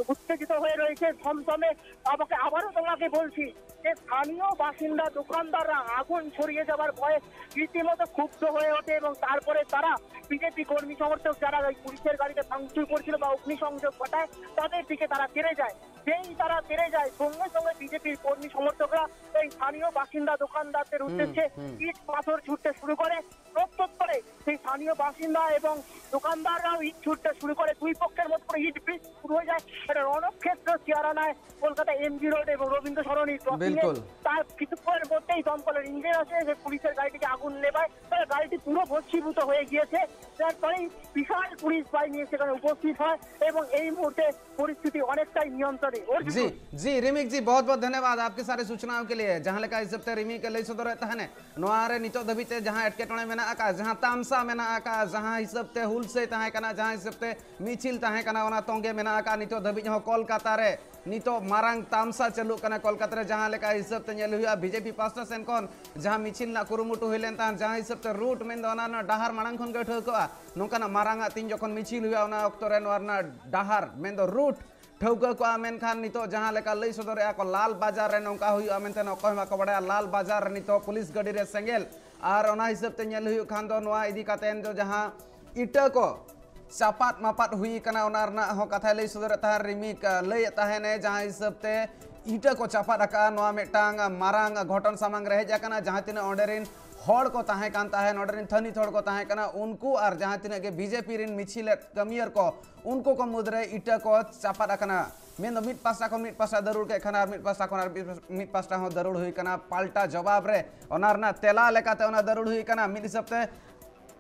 উত্তেজিত হয়ে রয়েছে থমথমে। আমাকে আবারও তোমাকে বলছি, যে স্থানীয় বাসিন্দা দোকানদাররা আগুন ছড়িয়ে যাওয়ার ভয়ে রীতিমতো ক্ষুব্ধ হয়ে ওঠে এবং তারপরে তারা বিজেপি কর্মী সমর্থক যারা ওই পুলিশের গাড়িতে ভাঙচুর করছিল বা অগ্নিসংযোগ ঘটায়, তাদের দিকে তারা তেড়ে যায়। যেই তারা তেড়ে যায়, সঙ্গে সঙ্গে বিজেপির কর্মী সমর্থকরা এই স্থানীয় বাসিন্দা দোকানদারদের উদ্দেশ্যে হুম। ইট পাথর ছুটতে শুরু করে। প্রত্যুত্তরে সেই স্থানীয় বাসিন্দা এবং দোকানদাররাও ইট ছুটতে শুরু করে। দুই পক্ষের মধ্যে ইট ব্রিজ শুরু হয়ে যায়। এটা রণক্ষেত্র চেহারা নেয় কলকাতা এমজি রোড এবং রবীন্দ্র সরণি ক্রসিংয়ে। বিলকুল। তার কিছুক্ষণের মধ্যেই দমকলের ইঞ্জিন আসে, যে পুলিশের গাড়িটিকে আগুন নেভায়। তার গাড়িটি পুরো ভস্মীভূত হয়ে গিয়েছে। তারপরেই বিশাল পুলিশ বাহিনী সেখানে উপস্থিত হয় এবং এই মুহূর্তে পরিস্থিতি অনেকটাই নিয়ন্ত্রণে। অর্জুন। জি। জি, রিমিক জি, बहुत बहुत धन्यवाद आपके सारे सूचनाओं के लिए। जहां लेकर इस हफ्ते रिमिक ᱞᱟᱹᱭ ᱥᱚᱫᱚᱨᱮᱫ ᱛᱟᱦᱮᱱ, ᱱᱚᱣᱟ ᱨᱮ ᱱᱤᱛᱚᱜ ᱫᱷᱟᱹᱵᱤᱡ ᱛᱮ ᱡᱟᱦᱟᱸ ᱮᱴᱠᱮᱴᱚᱬᱮ ᱢᱮᱱᱟᱜ ᱟᱠᱟᱫ, ᱡᱟᱦᱟᱸ ᱛᱟᱢᱥᱟ ᱢᱮᱱᱟᱜ ᱟᱠᱟᱫ, ᱡᱟᱦᱟᱸ ᱦᱤᱥᱟᱹᱵ ᱛᱮ ᱦᱩᱞᱥᱟᱹᱭ ᱛᱟᱦᱮᱸ ᱠᱟᱱᱟ, ᱡᱟᱦᱟᱸ ᱦᱤᱥᱟᱹᱵ ᱛᱮ ᱢᱤᱪᱷᱤᱞ ᱛᱟᱦᱮᱸ ᱠᱟᱱᱟ, ᱚᱱᱟ ᱛᱚᱸᱜᱮ ᱢᱮᱱᱟᱜ ᱟᱠᱟᱫ᱾ ᱱᱤᱛᱚᱜ ᱫᱷᱟᱹᱵᱤᱡ ᱦᱚᱸ ᱠᱳᱞᱠᱟᱛᱟ ᱨᱮ ᱱᱤᱛᱚᱜ ᱢᱟᱨᱟᱝ ᱛᱟᱢᱥᱟ ᱪᱟᱹᱞᱩᱜ ᱠᱟᱱᱟ᱾ ᱠᱳᱞᱠᱟᱛᱟ ᱨᱮ ᱡᱟᱦᱟᱸ ᱞᱮᱠᱟ ᱦᱤᱥᱟᱹᱵ ᱛᱮ ᱧᱮᱞ ᱦᱩᱭᱩᱜᱼᱟ, ᱵᱤᱡᱮᱯᱤ ᱯᱟᱥᱴᱟ ᱥᱮᱱ ᱠᱷᱚᱱ ᱡᱟᱦᱟᱸ ᱢᱤᱪᱷᱤᱞ ᱨᱮᱱᱟᱜ ᱠᱩᱨᱩᱢᱩᱴᱩ ᱦᱩᱭ ᱞᱮᱱ ᱛᱟᱦᱮᱸᱫ, ᱡᱟᱦᱟᱸ ᱦᱤᱥᱟᱹᱵ ᱛᱮ ᱨᱩᱴ ᱢᱮᱱᱫᱚ ᱚᱱᱟ ᱨᱮᱱᱟᱜ ᱰᱟᱦᱟᱨ ᱢᱟᱲᱟᱝ ᱠᱷᱚᱱ ᱜᱮ ᱴᱷᱟᱹᱣᱠᱟᱹᱜᱼᱟ᱾ ᱱᱚᱝᱠᱟᱱᱟᱜ ᱢᱟᱨᱟᱝ ᱟᱜ ᱛᱤᱧ ᱡᱚᱠᱷᱚᱱ ᱢᱤᱪᱷᱤᱞ ᱦᱩᱭᱩᱜᱼᱟ, ᱚᱱᱟ ᱚᱠᱛᱚ ᱨᱮ ᱱᱚᱣᱟ ᱨᱮᱱᱟᱜ ᱰᱟᱦᱟᱨ ᱢᱮᱱᱫᱚ ᱨᱩᱴ ᱴᱷᱟᱹᱣᱠᱟᱹ ᱠᱚᱜᱼᱟ᱾ ᱢᱮᱱᱠᱷᱟᱱ ᱱᱤᱛᱚᱜ ᱡᱟᱦᱟᱸ ᱞᱮᱠᱟ ᱞᱟᱹᱭ ᱥᱚᱫᱚᱨᱮᱜᱼᱟ ᱠᱚ, ᱞᱟᱞ ᱵᱟᱡᱟᱨ ᱨᱮ ᱱᱚᱝᱠᱟ ᱦᱩᱭᱩᱜᱼᱟ ᱢᱮᱱᱛᱮ ᱚᱠᱚᱭ ᱦᱚᱸ ᱵᱟᱠᱚ ᱵᱟᱲᱟᱭᱟ᱾ ᱞᱟᱞ ᱵᱟᱡᱟᱨ ᱨᱮ ᱱᱤᱛᱚᱜ ᱯᱩᱞᱤᱥ ᱜᱟᱹᱰᱤ ᱨᱮ ᱥᱮᱸᱜᱮᱞ, ᱟᱨ ᱚᱱᱟ ᱦᱤᱥᱟᱹᱵ ᱛᱮ ᱧᱮᱞ ᱦᱩᱭᱩᱜ ᱠᱷᱟᱱ ᱫᱚ ᱱᱚᱣᱟ ᱤᱫᱤ ᱠᱟᱛᱮ ᱫᱚ ᱡᱟᱦᱟᱸ ᱤᱴᱟᱹ ᱠᱚ ᱪᱟᱯᱟᱫ ᱢᱟᱯᱟᱫ ᱦᱩᱭ ᱠᱟᱱᱟ, ᱚᱱᱟ ᱨᱮᱱᱟᱜ ᱦᱚᱸ ᱠᱟᱛᱷᱟᱭ ᱞᱟᱹᱭ ᱥᱚᱫᱚᱨᱮᱫ ᱛᱟᱦᱮᱸᱫ ᱨᱤᱢᱤᱠ, ᱞᱟᱹᱭᱮᱫ ᱛᱟᱦᱮᱱᱮ, ᱡᱟᱦᱟᱸ ᱦᱤᱥᱟᱹᱵ ᱛᱮ ᱤᱴᱟᱹ ᱠᱚ ᱪᱟᱯᱟᱫ ᱟᱠᱟᱫᱼᱟ, ᱱᱚᱣᱟ ᱢᱤᱫᱴᱟᱝ ᱢᱟᱨᱟᱝ ᱜᱷᱚᱴᱚᱱ ᱥᱟᱢᱟᱝ ᱨᱮ ᱦᱮᱡ ᱟᱠᱟᱱᱟ᱾ ᱡᱟᱦᱟᱸ ᱛᱤᱱᱟᱹᱜ ᱚᱸᱰᱮ ᱨᱤᱱ ᱦᱚᱲ ᱠᱚ ᱛᱟᱦᱮᱸ ᱠᱟᱱ ᱛᱟᱦᱮᱸᱫ, ᱱᱚᱰᱮ ᱨᱤᱱ ᱛᱷᱟᱹᱱᱤᱛ ᱦᱚᱲ ᱠᱚ ᱛᱟᱦᱮᱸ ᱠᱟᱱᱟ, ᱩᱱᱠᱩ ᱟᱨ ᱡᱟᱦᱟᱸ ᱛᱤᱱᱟᱹᱜ ᱜᱮ ᱵᱤᱡᱮᱯᱤ ᱨᱤᱱ ᱢᱤᱪᱷᱤᱞ ᱮᱫ ᱠᱟᱹᱢᱤᱭᱟᱹᱨ ᱠᱚ, ᱩᱱᱠᱩ ᱠᱚ ᱢᱩᱫᱽᱨᱮ ᱤᱴᱟᱹ ᱠᱚ ᱪᱟᱯᱟᱫ ᱟᱠᱟᱱᱟ᱾ ᱢᱮᱱᱫᱚ ᱢᱤᱫ ᱯᱟᱥᱴᱟ ᱠᱷᱚᱱ ᱢᱤᱫ ᱯᱟᱥᱴᱟ ᱫᱟᱹᱨᱩᱲ ᱠᱮᱫ ᱠᱷᱟᱱ ᱟᱨ ᱢᱤᱫ ᱯᱟᱥᱴᱟ ᱠᱷᱚᱱ ᱟᱨ ᱢᱤᱫ ᱯᱟᱥᱴᱟ ᱦᱚᱸ ᱫᱟᱹᱨᱩᱲ ᱦᱩᱭ ᱠᱟᱱᱟ᱾ ᱯᱟᱞᱴᱟ ᱡᱚᱵᱟᱵ ᱨᱮ ᱚᱱᱟ ᱨᱮᱱᱟᱜ ᱛᱮᱞᱟ ᱞᱮᱠᱟᱛᱮ ᱚᱱᱟ ᱫᱟᱹᱨᱩᱲ ᱦᱩᱭ ᱠᱟᱱᱟ᱾ ᱢᱤᱫ ᱦᱤᱥᱟᱹᱵ ᱛᱮ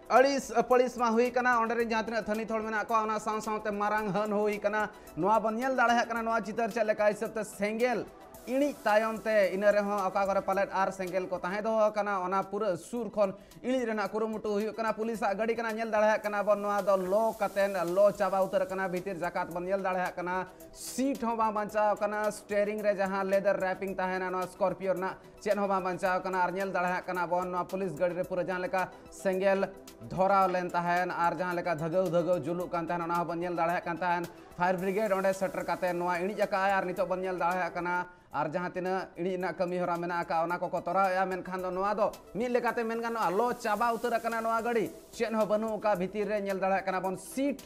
ᱟᱹᱲᱤᱥ ᱟᱹᱯᱟᱹᱲᱤᱥ ᱢᱟ ᱦᱩᱭ ᱠᱟᱱᱟ, ᱚᱸᱰᱮ ᱨᱮᱱ ᱡᱟᱦᱟᱸ ᱛᱤᱱᱟᱹᱜ ᱛᱷᱟᱹᱱᱤᱛ ᱦᱚᱲ ᱢᱮᱱᱟᱜ ᱠᱚᱣᱟ, ᱚᱱᱟ ᱥᱟᱶ ᱥᱟᱶᱛᱮ ᱢᱟᱨᱟᱝ ᱦᱟᱹᱱ ᱦᱚᱸ ᱦᱩᱭ ᱠᱟᱱᱟ᱾ ᱱᱚᱣᱟ ᱵᱚᱱ ᱧᱮᱞ ᱫᱟᱲᱮᱭᱟᱜ ᱠᱟᱱᱟ, ᱱᱚᱣᱟ ᱪᱤᱛᱟᱹᱨ ᱪᱮᱫ ᱞᱮᱠᱟ ᱦᱤᱥᱟᱹᱵ ᱛᱮ ᱥᱮᱸᱜᱮᱞ ᱤᱬᱤᱡ ᱛᱟᱭᱚᱢ ᱛᱮ ᱤᱱᱟᱹ ᱨᱮᱦᱚᱸ ᱚᱠᱟ ᱠᱚᱨᱮ ᱯᱟᱞᱮᱫ ᱟᱨ ᱥᱮᱸᱜᱮᱞ ᱠᱚ ᱛᱟᱦᱮᱸ ᱫᱚᱦᱚ ᱟᱠᱟᱱᱟ, ᱚᱱᱟ ᱯᱩᱨᱟᱹ ᱥᱩᱨ ᱠᱷᱚᱱ ᱤᱬᱤᱡ ᱨᱮᱱᱟᱜ ᱠᱩᱨᱩᱢᱩᱴᱩ ᱦᱩᱭᱩᱜ ᱠᱟᱱᱟ᱾ ᱯᱩᱞᱤᱥᱟᱜ ᱜᱟᱹᱰᱤ ᱠᱟᱱᱟ, ᱧᱮᱞ ᱫᱟᱲᱮᱭᱟᱜ ᱠᱟᱱᱟ ᱵᱚᱱ, ᱱᱚᱣᱟ ᱫᱚ ᱞᱚ ᱠᱟᱛᱮ ᱞᱚ ᱪᱟᱵᱟ ᱩᱛᱟᱹᱨ ᱟᱠᱟᱱᱟ᱾ ᱵᱷᱤᱛᱤᱨ ᱡᱟᱠᱟᱛ ᱵᱚᱱ ᱧᱮᱞ ᱫᱟᱲᱮᱭᱟᱜ ᱠᱟᱱᱟ, ᱥᱤᱴ ᱦᱚᱸ ᱵᱟᱝ ᱵᱟᱧᱪᱟᱣ ᱟᱠᱟᱱᱟ᱾ ᱥᱴᱮᱭᱟᱨᱤᱝ ᱨᱮ ᱡᱟᱦᱟᱸ ᱞᱮᱫᱟᱨ ᱨᱮᱯᱤᱝ ᱛᱟᱦᱮᱱᱟ ᱱᱚᱣᱟ ᱥᱠᱚᱨᱯᱤᱭᱳ ᱨᱮᱱᱟᱜ, ᱪᱮᱫ ᱦᱚᱸ ᱵᱟᱝ ᱵᱟᱧᱪᱟᱣ ᱟᱠᱟᱱᱟ᱾ ᱟᱨ ᱧᱮᱞ ᱫᱟᱲᱮᱭᱟᱜ ᱠᱟᱱᱟ ᱵᱚᱱ, ᱱᱚᱣᱟ ᱯᱩᱞᱤᱥ ᱜᱟᱹᱰᱤ ᱨᱮ ᱯᱩᱨᱟᱹ ᱡᱟᱦᱟᱸ ᱞᱮᱠᱟ ᱥᱮᱸᱜᱮᱞ ᱫᱷᱚᱨᱟᱣ ᱞᱮᱱ ᱛᱟᱦᱮᱱ ᱟᱨ ᱡᱟᱦᱟᱸ ᱞᱮᱠᱟ ᱫᱷᱟᱹᱜᱟᱹᱣ ᱫᱷᱟᱹᱜᱟᱹᱣ ᱡᱩᱞᱩᱜ ᱠᱟᱱ ᱛᱟᱦᱮᱱ, ᱚᱱᱟ ᱦᱚᱸᱵᱚᱱ ᱧᱮᱞ ᱫᱟᱲᱮᱭᱟᱜ ᱠᱟᱱ ᱛᱟᱦᱮᱱ᱾ ᱯᱷᱟᱭᱟᱨ ᱵᱨᱤᱜᱮᱰ ᱚᱸᱰᱮ ᱥᱮᱴᱮᱨ ᱠᱟᱛᱮ ᱱᱚᱣᱟ ᱤᱬᱤᱡ ᱟᱠᱟᱫᱼᱟᱭ᱾ ᱟᱨ ᱱᱤᱛᱚᱜ ᱵᱚᱱ ᱧᱮᱞ ᱫᱟᱲᱮᱭᱟᱜ ᱠᱟᱱᱟ ᱟᱨ ᱡᱟᱦᱟᱸ ᱛᱤᱱᱟᱹᱜ ᱤᱬᱤᱡ ᱨᱮᱱᱟᱜ ᱠᱟᱹᱢᱤ ᱦᱚᱨᱟ ᱢᱮᱱᱟᱜ ᱟᱠᱟᱫ, ᱚᱱᱟ ᱠᱚᱠᱚ ᱛᱚᱨᱟᱣᱮᱫᱼᱟ᱾ ᱢᱮᱱᱠᱷᱟᱱ ᱫᱚ ᱱᱚᱣᱟ ᱫᱚ ᱢᱤᱫ ᱞᱮᱠᱟᱛᱮ ᱢᱮᱱ ᱜᱟᱱᱚᱜᱼᱟ, ᱞᱚ ᱪᱟᱵᱟ ᱩᱛᱟᱹᱨ ᱟᱠᱟᱱᱟ ᱱᱚᱣᱟ ᱜᱟᱹᱰᱤ᱾ ᱪᱮᱫ ᱦᱚᱸ ᱵᱟᱹᱱᱩᱜ ᱟᱠᱟᱫ᱾ ᱵᱷᱤᱛᱤᱨ ᱨᱮ ᱧᱮᱞ ᱫᱟᱲᱮᱭᱟᱜ ᱠᱟᱱᱟ ᱵᱚᱱ ᱥᱤᱴ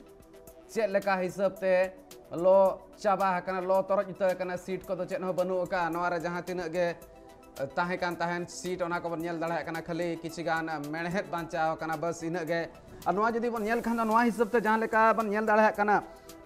ᱪᱮᱫ ᱞᱮᱠᱟ ᱦᱤᱥᱟᱹᱵ ᱛᱮ ᱞᱚ ᱪᱟᱵᱟ ᱟᱠᱟᱱᱟ, ᱞᱚ ᱛᱚᱨᱚᱡ ᱩᱛᱟᱹᱨ ᱟᱠᱟᱱᱟ, ᱥᱤᱴ ᱠᱚᱫᱚ ᱪᱮᱫ ᱦᱚᱸ ᱵᱟᱹᱱᱩᱜ ᱟᱠᱟᱫ᱾ ᱱᱚᱣᱟ ᱨᱮ ᱡᱟᱦᱟᱸ ᱛᱤᱱᱟᱹᱜ ᱜᱮ ᱛᱟᱦᱮᱸ ᱠᱟᱱ ᱛᱟᱦᱮᱸᱱ ᱥᱤᱴ, ᱚᱱᱟ ᱠᱚᱵᱚᱱ ᱧᱮᱞ ᱫᱟᱲᱮᱭᱟᱜ ᱠᱟᱱᱟ, ᱠᱷᱟᱹᱞᱤ ᱠᱤᱪᱷᱤ ᱜᱟᱱ ᱢᱮᱲᱦᱮᱫ ᱵᱟᱧᱪᱟᱣ ᱟᱠᱟᱱᱟ, ᱵᱟᱥ ᱤᱱᱟᱹᱜ ᱜᱮ᱾ ᱟᱨ ᱱᱚᱣᱟ ᱡᱩᱫᱤ ᱵᱚᱱ ᱧᱮᱞ ᱠᱷᱟᱱ ᱫᱚ, ᱱᱚᱣᱟ ᱦᱤᱥᱟᱹᱵ ᱛᱮ ᱡᱟᱦᱟᱸ ᱞᱮᱠᱟ ᱵᱚᱱ ᱧᱮᱞ ᱫᱟᱲᱮᱭᱟᱜ ᱠᱟᱱᱟ,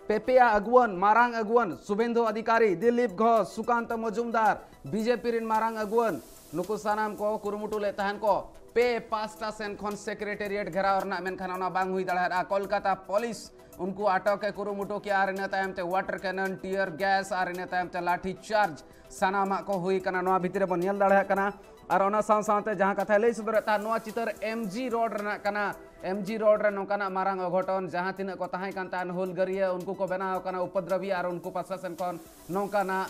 ᱯᱮᱯᱮᱭᱟ ᱟᱹᱜᱩᱣᱟᱹᱱ, ᱢᱟᱨᱟᱝ ᱟᱹᱜᱩᱣᱟᱹᱱ ᱥᱩᱵᱷᱮᱱᱫᱩ ᱚᱫᱷᱤᱠᱟᱨᱤ, ᱫᱤᱞᱤᱯ ᱜᱷᱳᱥ, ᱥᱩᱠᱟᱱᱛ ᱢᱚᱡᱩᱢᱫᱟᱨ, ᱵᱤᱡᱮᱯᱤ ᱨᱮᱱ ᱢᱟᱨᱟᱝ ᱟᱹᱜᱩᱣᱟᱹᱱ, ᱱᱩᱠᱩ ᱥᱟᱱᱟᱢ ᱠᱚ ᱠᱩᱨᱩᱢᱩᱴᱩ ᱞᱮᱫ ᱛᱟᱦᱮᱱ ᱠᱚ ᱯᱮ ᱯᱟᱥᱴᱟ ᱥᱮᱱ ᱠᱷᱚᱱ ᱥᱮᱠᱨᱮᱴᱮᱨᱤᱭᱮᱴ ᱜᱷᱮᱨᱟᱣ ᱨᱮᱱᱟᱜ, ᱢᱮᱱᱠᱷᱟᱱ ᱚᱱᱟ ᱵᱟᱝ ᱦᱩᱭ ᱫᱟᱲᱮᱭᱟᱫᱼᱟ᱾ ᱠᱳᱞᱠᱟᱛᱟ ᱯᱩᱞᱤᱥ ᱩᱱᱠᱩ ᱟᱴᱚᱠ ᱮ ᱠᱩᱨᱩᱢᱩᱴᱩ ᱠᱮᱜᱼᱟ ᱟᱨ ᱤᱱᱟᱹ ᱛᱟᱭᱚᱢ ᱛᱮ ᱣᱟᱴᱟᱨ ᱠᱮᱱᱚᱱ, ᱴᱤᱭᱟᱨ ᱜᱮᱥ ᱟᱨ ᱤᱱᱟᱹ ᱛᱟᱭᱚᱢ ᱛᱮ ᱞᱟᱴᱷᱤ ᱪᱟᱨᱡᱽ ᱥᱟᱱᱟᱢᱟᱜ ᱠᱚ ᱦᱩᱭ ᱠᱟᱱᱟ᱾ ᱱᱚᱣᱟ ᱵᱷᱤᱛᱤᱨ ᱨᱮᱵᱚᱱ ᱧᱮᱞ ᱫᱟᱲᱮᱭᱟᱜ ᱠᱟᱱᱟ᱾ ᱟᱨ ᱚᱱᱟ ᱥᱟᱶ ᱥᱟᱶᱛᱮ ᱡᱟᱦᱟᱸ ᱠᱟᱛᱷᱟᱭ ᱞᱟᱹᱭ ᱥᱚᱫᱚᱨᱮᱫ ᱛᱟᱦᱮᱸᱫ, ᱱᱚᱣᱟ ᱪᱤᱛᱟᱹᱨ ᱮᱢ ᱡᱤ ᱨᱳᱰ ᱨᱮᱱᱟᱜ ᱠᱟᱱᱟ᱾ ᱮᱢ ᱡᱤ ᱨᱳᱰ ᱨᱮ ᱱᱚᱝᱠᱟᱱᱟᱜ ᱢᱟᱨᱟᱝ ᱚᱜᱷᱚᱴᱚᱱ, ᱡᱟᱦᱟᱸ ᱛᱤᱱᱟᱹᱜ ᱠᱚ ᱛᱟᱦᱮᱸ ᱠᱟᱱ ᱛᱟᱦᱮᱸᱫ ᱦᱩᱞᱜᱟᱹᱨᱤᱭᱟᱹ, ᱩᱱᱠᱩ ᱠᱚ ᱵᱮᱱᱟᱣ ᱠᱟᱱᱟ ᱩᱯᱚᱫᱨᱚᱵᱤ ᱟᱨ ᱩᱱᱠᱩ ᱯᱟᱥᱴᱟ ᱥᱮᱱ ᱠᱷᱚᱱ ᱱᱚᱝᱠᱟᱱᱟᱜ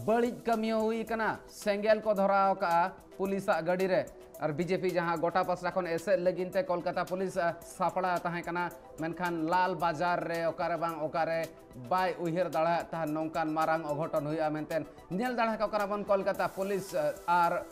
ᱵᱟᱹᱲᱤᱡ ᱠᱟᱹᱢᱤ ᱦᱚᱸ ᱦᱩᱭ ᱠᱟᱱᱟ᱾ ᱥᱮᱸᱜᱮᱞ ᱠᱚ ᱫᱷᱚᱨᱟᱣ ᱠᱟᱜᱼᱟ ᱯᱩᱞᱤᱥᱟᱜ ᱜᱟᱹᱰᱤ ᱨᱮ᱾ ᱟᱨ ᱵᱤᱡᱮᱯᱤ ᱡᱟᱦᱟᱸ ᱜᱚᱴᱟ ᱯᱟᱥᱴᱟ ᱠᱷᱚᱱ ᱮᱥᱮᱫ ᱞᱟᱹᱜᱤᱫ ᱛᱮ ᱠᱳᱞᱠᱟᱛᱟ ᱯᱩᱞᱤᱥ, ᱟ, ᱥᱟᱯᱲᱟᱣ ᱛᱟᱦᱮᱸ ᱠᱟᱱᱟ, ᱢᱮᱱᱠᱷᱟᱱ ᱞᱟᱞ ᱵᱟᱡᱟᱨ ᱨᱮ ᱚᱠᱟᱨᱮ ᱵᱟᱝ ᱚᱠᱟᱨᱮ ᱵᱟᱭ ᱩᱭᱦᱟᱹᱨ ᱫᱟᱲᱮᱭᱟᱜ ᱛᱟᱦᱮᱸᱫ ᱱᱚᱝᱠᱟᱱ ᱢᱟᱨᱟᱝ ᱚᱜᱷᱚᱴᱚᱱ ᱦᱩᱭᱩᱜᱼᱟ ᱢᱮᱱᱛᱮ᱾ ᱧᱮᱞ ᱫᱟᱲᱮ ᱟᱠᱚ ᱠᱟᱱᱟ ᱵᱚᱱ ᱠᱳᱞᱠᱟᱛᱟ ᱯᱩᱞᱤᱥ, ᱟ, ᱟᱨ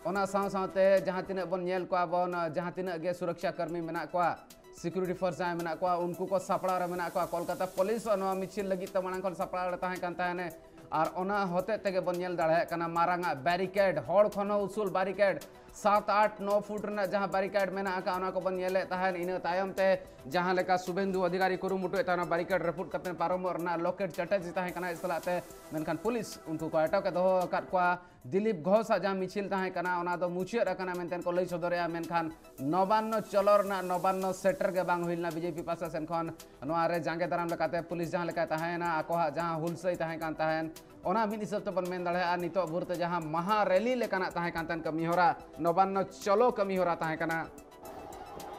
ᱚᱱᱟ ᱥᱟᱶ ᱥᱟᱶᱛᱮ ᱡᱟᱦᱟᱸ ᱛᱤᱱᱟᱹᱜ ᱵᱚᱱ ᱧᱮᱞ ᱠᱚᱣᱟ ᱵᱚᱱ, ᱟ, ᱡᱟᱦᱟᱸ ᱛᱤᱱᱟᱹᱜ ᱜᱮ ᱥᱩᱨᱚᱠᱥᱟ ᱠᱟᱹᱢᱤ ᱢᱮᱱᱟᱜ ᱠᱚᱣᱟ, ᱥᱤᱠᱩᱨᱤᱴᱤ ᱯᱷᱳᱨᱥ ᱡᱟᱦᱟᱸᱭ ᱢᱮᱱᱟᱜ ᱠᱚᱣᱟ, ᱩᱱᱠᱩ ᱠᱚ ᱥᱟᱯᱲᱟᱣ ᱨᱮ ᱢᱮᱱᱟᱜ ᱠᱚᱣᱟ᱾ ᱠᱳᱞᱠᱟᱛᱟ ᱯᱩᱞᱤᱥ ᱦᱚᱸ ᱱᱚᱣᱟ ᱢᱤᱪᱷᱤᱞ ᱞᱟᱹᱜᱤᱫ ᱛᱮ ᱢᱟᱲᱟᱝ ᱠᱷᱚᱱ ᱥᱟᱯᱲᱟᱣ ᱨᱮ ᱛᱟᱦᱮᱸ ᱠᱟᱱ ᱛᱟᱦᱮᱱᱮ᱾ ᱟᱨ ᱚᱱᱟ ᱦᱚᱛᱮᱡ ᱛᱮᱜᱮ ᱵᱚᱱ ᱧᱮᱞ ᱫᱟᱲᱮᱭᱟᱜ ᱠᱟᱱᱟ ᱢᱟᱨᱟᱝ ᱟᱜ ᱵᱮᱨᱤᱠᱮᱰ, ᱦᱚᱲ ᱠᱷᱚᱱ ᱦᱚᱸ ᱩᱥᱩᱞ ᱵᱮᱨᱤᱠᱮᱰ, ᱥᱟᱛ, ᱟᱴ, ᱱᱚ ᱯᱷᱩᱴ ᱨᱮᱱᱟᱜ ᱡᱟᱦᱟᱸ ᱵᱮᱨᱤᱠᱮᱰ ᱢᱮᱱᱟᱜ ᱟᱠᱟᱫ, ᱚᱱᱟ ᱠᱚᱵᱚᱱ ᱧᱮᱞᱮᱫ ᱛᱟᱦᱮᱸᱫ᱾ ᱤᱱᱟᱹ ᱛᱟᱭᱚᱢ ᱛᱮ ᱡᱟᱦᱟᱸ ᱞᱮᱠᱟ ᱥᱩᱵᱷᱮᱱᱫᱩ ᱚᱫᱷᱤᱠᱟᱨᱤ ᱠᱩᱨᱩᱢᱩᱴᱩᱭᱮᱫ ᱛᱟᱦᱮᱱᱟ ᱵᱮᱨᱤᱠᱮᱰ ᱨᱟᱹᱯᱩᱫ ᱠᱟᱛᱮ ᱯᱟᱨᱚᱢᱚᱜ ᱨᱮᱱᱟᱜ, ᱞᱚᱠᱮᱴ ᱪᱮᱴᱟᱨᱡᱤ ᱛᱟᱦᱮᱸ ᱠᱟᱱᱟ ᱟᱡ ᱥᱟᱞᱟᱜ ᱛᱮ, ᱢᱮᱱᱠᱷᱟᱱ ᱯᱩᱞᱤᱥ ᱩᱱᱠᱩ ᱠᱚ ᱟᱴᱚᱠ ᱮ ᱫᱚᱦᱚ ᱟᱠᱟᱫ ᱠᱚᱣᱟ᱾ ᱫᱤᱞᱤᱯ ᱜᱷᱳᱥ ᱟᱜ ᱡᱟᱦᱟᱸ ᱢᱤᱪᱷᱤᱞ ᱛᱟᱦᱮᱸ ᱠᱟᱱᱟ, ᱚᱱᱟ ᱫᱚ ᱢᱩᱪᱟᱹᱫ ᱟᱠᱟᱱᱟ ᱢᱮᱱᱛᱮ ᱠᱚ ᱞᱟᱹᱭ ᱥᱚᱫᱚᱨᱮᱜᱼᱟ, ᱢᱮᱱᱠᱷᱟᱱ ᱱᱚᱵᱟᱱᱱᱚ ᱪᱚᱞᱚ ᱨᱮᱱᱟᱜ ᱱᱚᱵᱟᱱᱱᱚ ᱥᱮᱴᱮᱨ ᱜᱮ ᱵᱟᱝ ᱦᱩᱭ ᱞᱮᱱᱟ ᱵᱤᱡᱮᱯᱤ ᱯᱟᱥᱴᱟ ᱥᱮᱱ ᱠᱷᱚᱱ᱾ ᱱᱚᱣᱟ ᱨᱮ ᱡᱟᱸᱜᱮ ᱫᱟᱨᱟᱢ ᱞᱮᱠᱟᱛᱮ ᱯᱩᱞᱤᱥ ᱡᱟᱦᱟᱸ ᱞᱮᱠᱟᱭ ᱛᱟᱦᱮᱸᱭᱮᱱᱟ, ᱟᱠᱚᱣᱟᱜ ᱡᱟᱦᱟᱸ ᱦᱩᱞᱥᱟᱹᱭ ᱛᱟᱦᱮᱸ ᱠᱟᱱ ᱛᱟᱦᱮᱸᱱ, ᱚᱱᱟ ᱢᱤᱫ ᱦᱤᱥᱟᱹᱵ ᱛᱮᱵᱚᱱ ᱢᱮᱱ ᱫᱟᱲᱮᱭᱟᱜᱼᱟ, ᱱᱤᱛᱚᱜ ᱵᱷᱳᱨ ᱛᱮ ᱡᱟᱦᱟᱸ ᱢᱟᱦᱟ ᱨᱮᱞᱤ ᱞᱮᱠᱟᱱᱟᱜ ᱛᱟᱦᱮᱸ ᱠᱟᱱ ᱛᱟᱦᱮᱸᱱ ᱠᱟᱹᱢᱤ ᱦᱚᱨᱟ, ᱱᱚᱵᱟᱱᱱᱚ ᱪᱚᱞᱚ ᱠᱟᱹᱢᱤ ᱦᱚᱨᱟ ᱛᱟᱦᱮᱸ ᱠᱟᱱᱟ,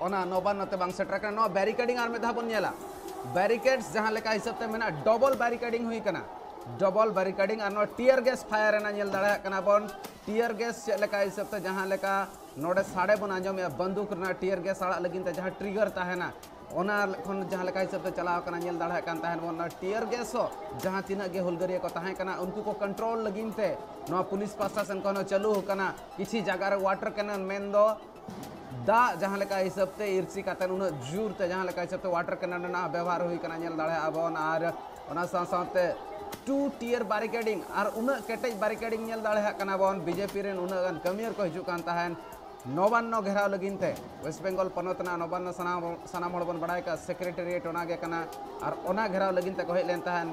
ᱚᱱᱟ ᱱᱚᱵᱟᱱᱱᱚ ᱛᱮ ᱵᱟᱝ ᱥᱮᱴᱮᱨ ᱠᱟᱱᱟ᱾ ᱱᱚᱣᱟ ᱵᱮᱨᱤᱠᱮᱰᱤᱝ ᱟᱨ ᱢᱤᱫ ᱫᱷᱟᱣ ᱵᱚᱱ ᱧᱮᱞᱟ, ᱵᱮᱨᱤᱠᱮᱰᱥ ᱡᱟᱦᱟᱸ ᱞᱮᱠᱟ ᱦᱤᱥᱟᱹᱵ ᱛᱮ ᱢᱮᱱᱟᱜᱼᱟ, ᱰᱚᱵᱚᱞ ᱵᱮᱨᱤᱠᱮᱰᱤᱝ ᱦᱩᱭ ᱠᱟᱱᱟ᱾ ᱰᱚᱵᱚᱞ ᱵᱮᱨᱤᱠᱮᱰᱤᱝ ᱟᱨ ᱱᱚᱣᱟ ᱴᱤᱭᱟᱨ ᱜᱮᱥ ᱯᱷᱟᱭᱟᱨ ᱮᱱᱟ, ᱧᱮᱞ ᱫᱟᱲᱮᱭᱟᱜ ᱠᱟᱱᱟ ᱵᱚᱱ᱾ ᱴᱤᱭᱟᱨ ᱜᱮᱥ ᱪᱮᱫ ᱞᱮᱠᱟ ᱦᱤᱥᱟᱹᱵ ᱛᱮ ᱡᱟᱦᱟᱸ ᱞᱮᱠᱟ ᱱᱚᱰᱮ ᱥᱟᱰᱮ ᱵᱚᱱ ᱟᱸᱡᱚᱢᱮᱜᱼᱟ, ᱵᱟᱱᱫᱩᱠ ᱨᱮᱱᱟᱜ ᱴᱤᱭᱟᱨ ᱜᱮᱥ ᱟᱲᱟᱜ ᱞᱟᱹᱜᱤᱫ ᱛᱮ ᱡᱟᱦᱟᱸ ᱴᱨᱤᱜᱟᱨ ᱛᱟᱦᱮᱱᱟ, ᱚᱱᱟ ᱠᱷᱚᱱ ᱡᱟᱦᱟᱸ ᱞᱮᱠᱟ ᱦᱤᱥᱟᱹᱵ ᱛᱮ ᱪᱟᱞᱟᱣ ᱠᱟᱱᱟ, ᱧᱮᱞ ᱫᱟᱲᱮᱭᱟᱜ ᱠᱟᱱ ᱛᱟᱦᱮᱱ ᱵᱚᱱ᱾ ᱚᱱᱟ ᱴᱤᱭᱟᱨ ᱜᱮᱥ ᱦᱚᱸ ᱡᱟᱦᱟᱸ ᱛᱤᱱᱟᱹᱜ ᱜᱮ ᱦᱩᱞᱜᱟᱹᱨᱤᱭᱟᱹ ᱠᱚ ᱛᱟᱦᱮᱸ ᱠᱟᱱᱟ, ᱩᱱᱠᱩ ᱠᱚ ᱠᱚᱱᱴᱨᱳᱞ ᱞᱟᱹᱜᱤᱫ ᱛᱮ ᱱᱚᱣᱟ ᱯᱩᱞᱤᱥ ᱯᱟᱥᱴᱟ ᱥᱮᱱ ᱠᱷᱚᱱ ᱦᱚᱸ ᱪᱟᱹᱞᱩ ᱟᱠᱟᱱᱟ᱾ ᱠᱤᱪᱷᱤ ᱡᱟᱭᱜᱟ ᱨᱮ ᱣᱟᱴᱟᱨ ᱠᱮᱱᱚᱱ, ᱢᱮᱱᱫᱚ ᱫᱟᱜ ᱡᱟᱦᱟᱸ ᱞᱮᱠᱟ ᱦᱤᱥᱟᱹᱵ ᱛᱮ ᱤᱨᱪᱤ ᱠᱟᱛᱮ ᱩᱱᱟᱹᱜ ᱡᱳᱨ ᱛᱮ ᱡᱟᱦᱟᱸ ᱞᱮᱠᱟ ᱦᱤᱥᱟᱹᱵ ᱛᱮ ᱣᱟᱴᱟᱨ ᱠᱮᱱᱚᱱ ᱨᱮᱱᱟᱜ ᱵᱮᱵᱚᱦᱟᱨ ᱦᱩᱭ ᱠᱟᱱᱟ, ᱧᱮᱞ ᱫᱟᱲᱮᱭᱟᱜᱼᱟ ᱵᱚᱱ᱾ ᱟᱨ ᱚᱱᱟ ᱥᱟᱶ ᱥᱟᱶᱛᱮ ᱴᱩ ᱴᱤᱭᱟᱨ ᱵᱮᱨᱤᱠᱮᱰᱤᱝ ᱟᱨ ᱩᱱᱟᱹᱜ ᱠᱮᱴᱮᱡ ᱵᱮᱨᱤᱠᱮᱰᱤᱝ, ᱧᱮᱞ ᱫᱟᱲᱮᱭᱟᱜ ᱠᱟᱱᱟ ᱵᱚᱱ᱾ ᱵᱤᱡᱮᱯᱤ ᱨᱮᱱ ᱩᱱᱟᱹᱜ ᱜᱟᱱ ᱠᱟᱹᱢᱤᱭᱟᱹ ᱠᱚ ᱦᱤᱡᱩᱜ ᱠᱟᱱ ᱛᱟᱦᱮᱱ ᱱᱚᱵᱟᱱᱱᱚ ᱜᱷᱮᱨᱟᱣ ᱞᱟᱹᱜᱤᱫ ᱛᱮ᱾ ᱳᱭᱮᱥᱴ ᱵᱮᱝᱜᱚᱞ ᱯᱚᱱᱚᱛ ᱨᱮᱱᱟᱜ ᱱᱚᱵᱟᱱᱱᱚ ᱥᱟᱱᱟᱢ, ᱥᱟᱱᱟᱢ ᱦᱚᱲ ᱵᱚᱱ ᱵᱟᱲᱟᱭ ᱠᱟᱜᱼᱟ, ᱥᱮᱠᱨᱮᱴᱮᱨᱤᱭᱮᱴ ᱚᱱᱟ ᱜᱮ ᱠᱟᱱᱟ᱾ ᱟᱨ ᱚᱱᱟ ᱜᱷᱮᱨᱟᱣ ᱞᱟᱹᱜᱤᱫ ᱛᱮᱠᱚ ᱦᱮᱡ ᱞᱮᱱ ᱛᱟᱦᱮᱱ᱾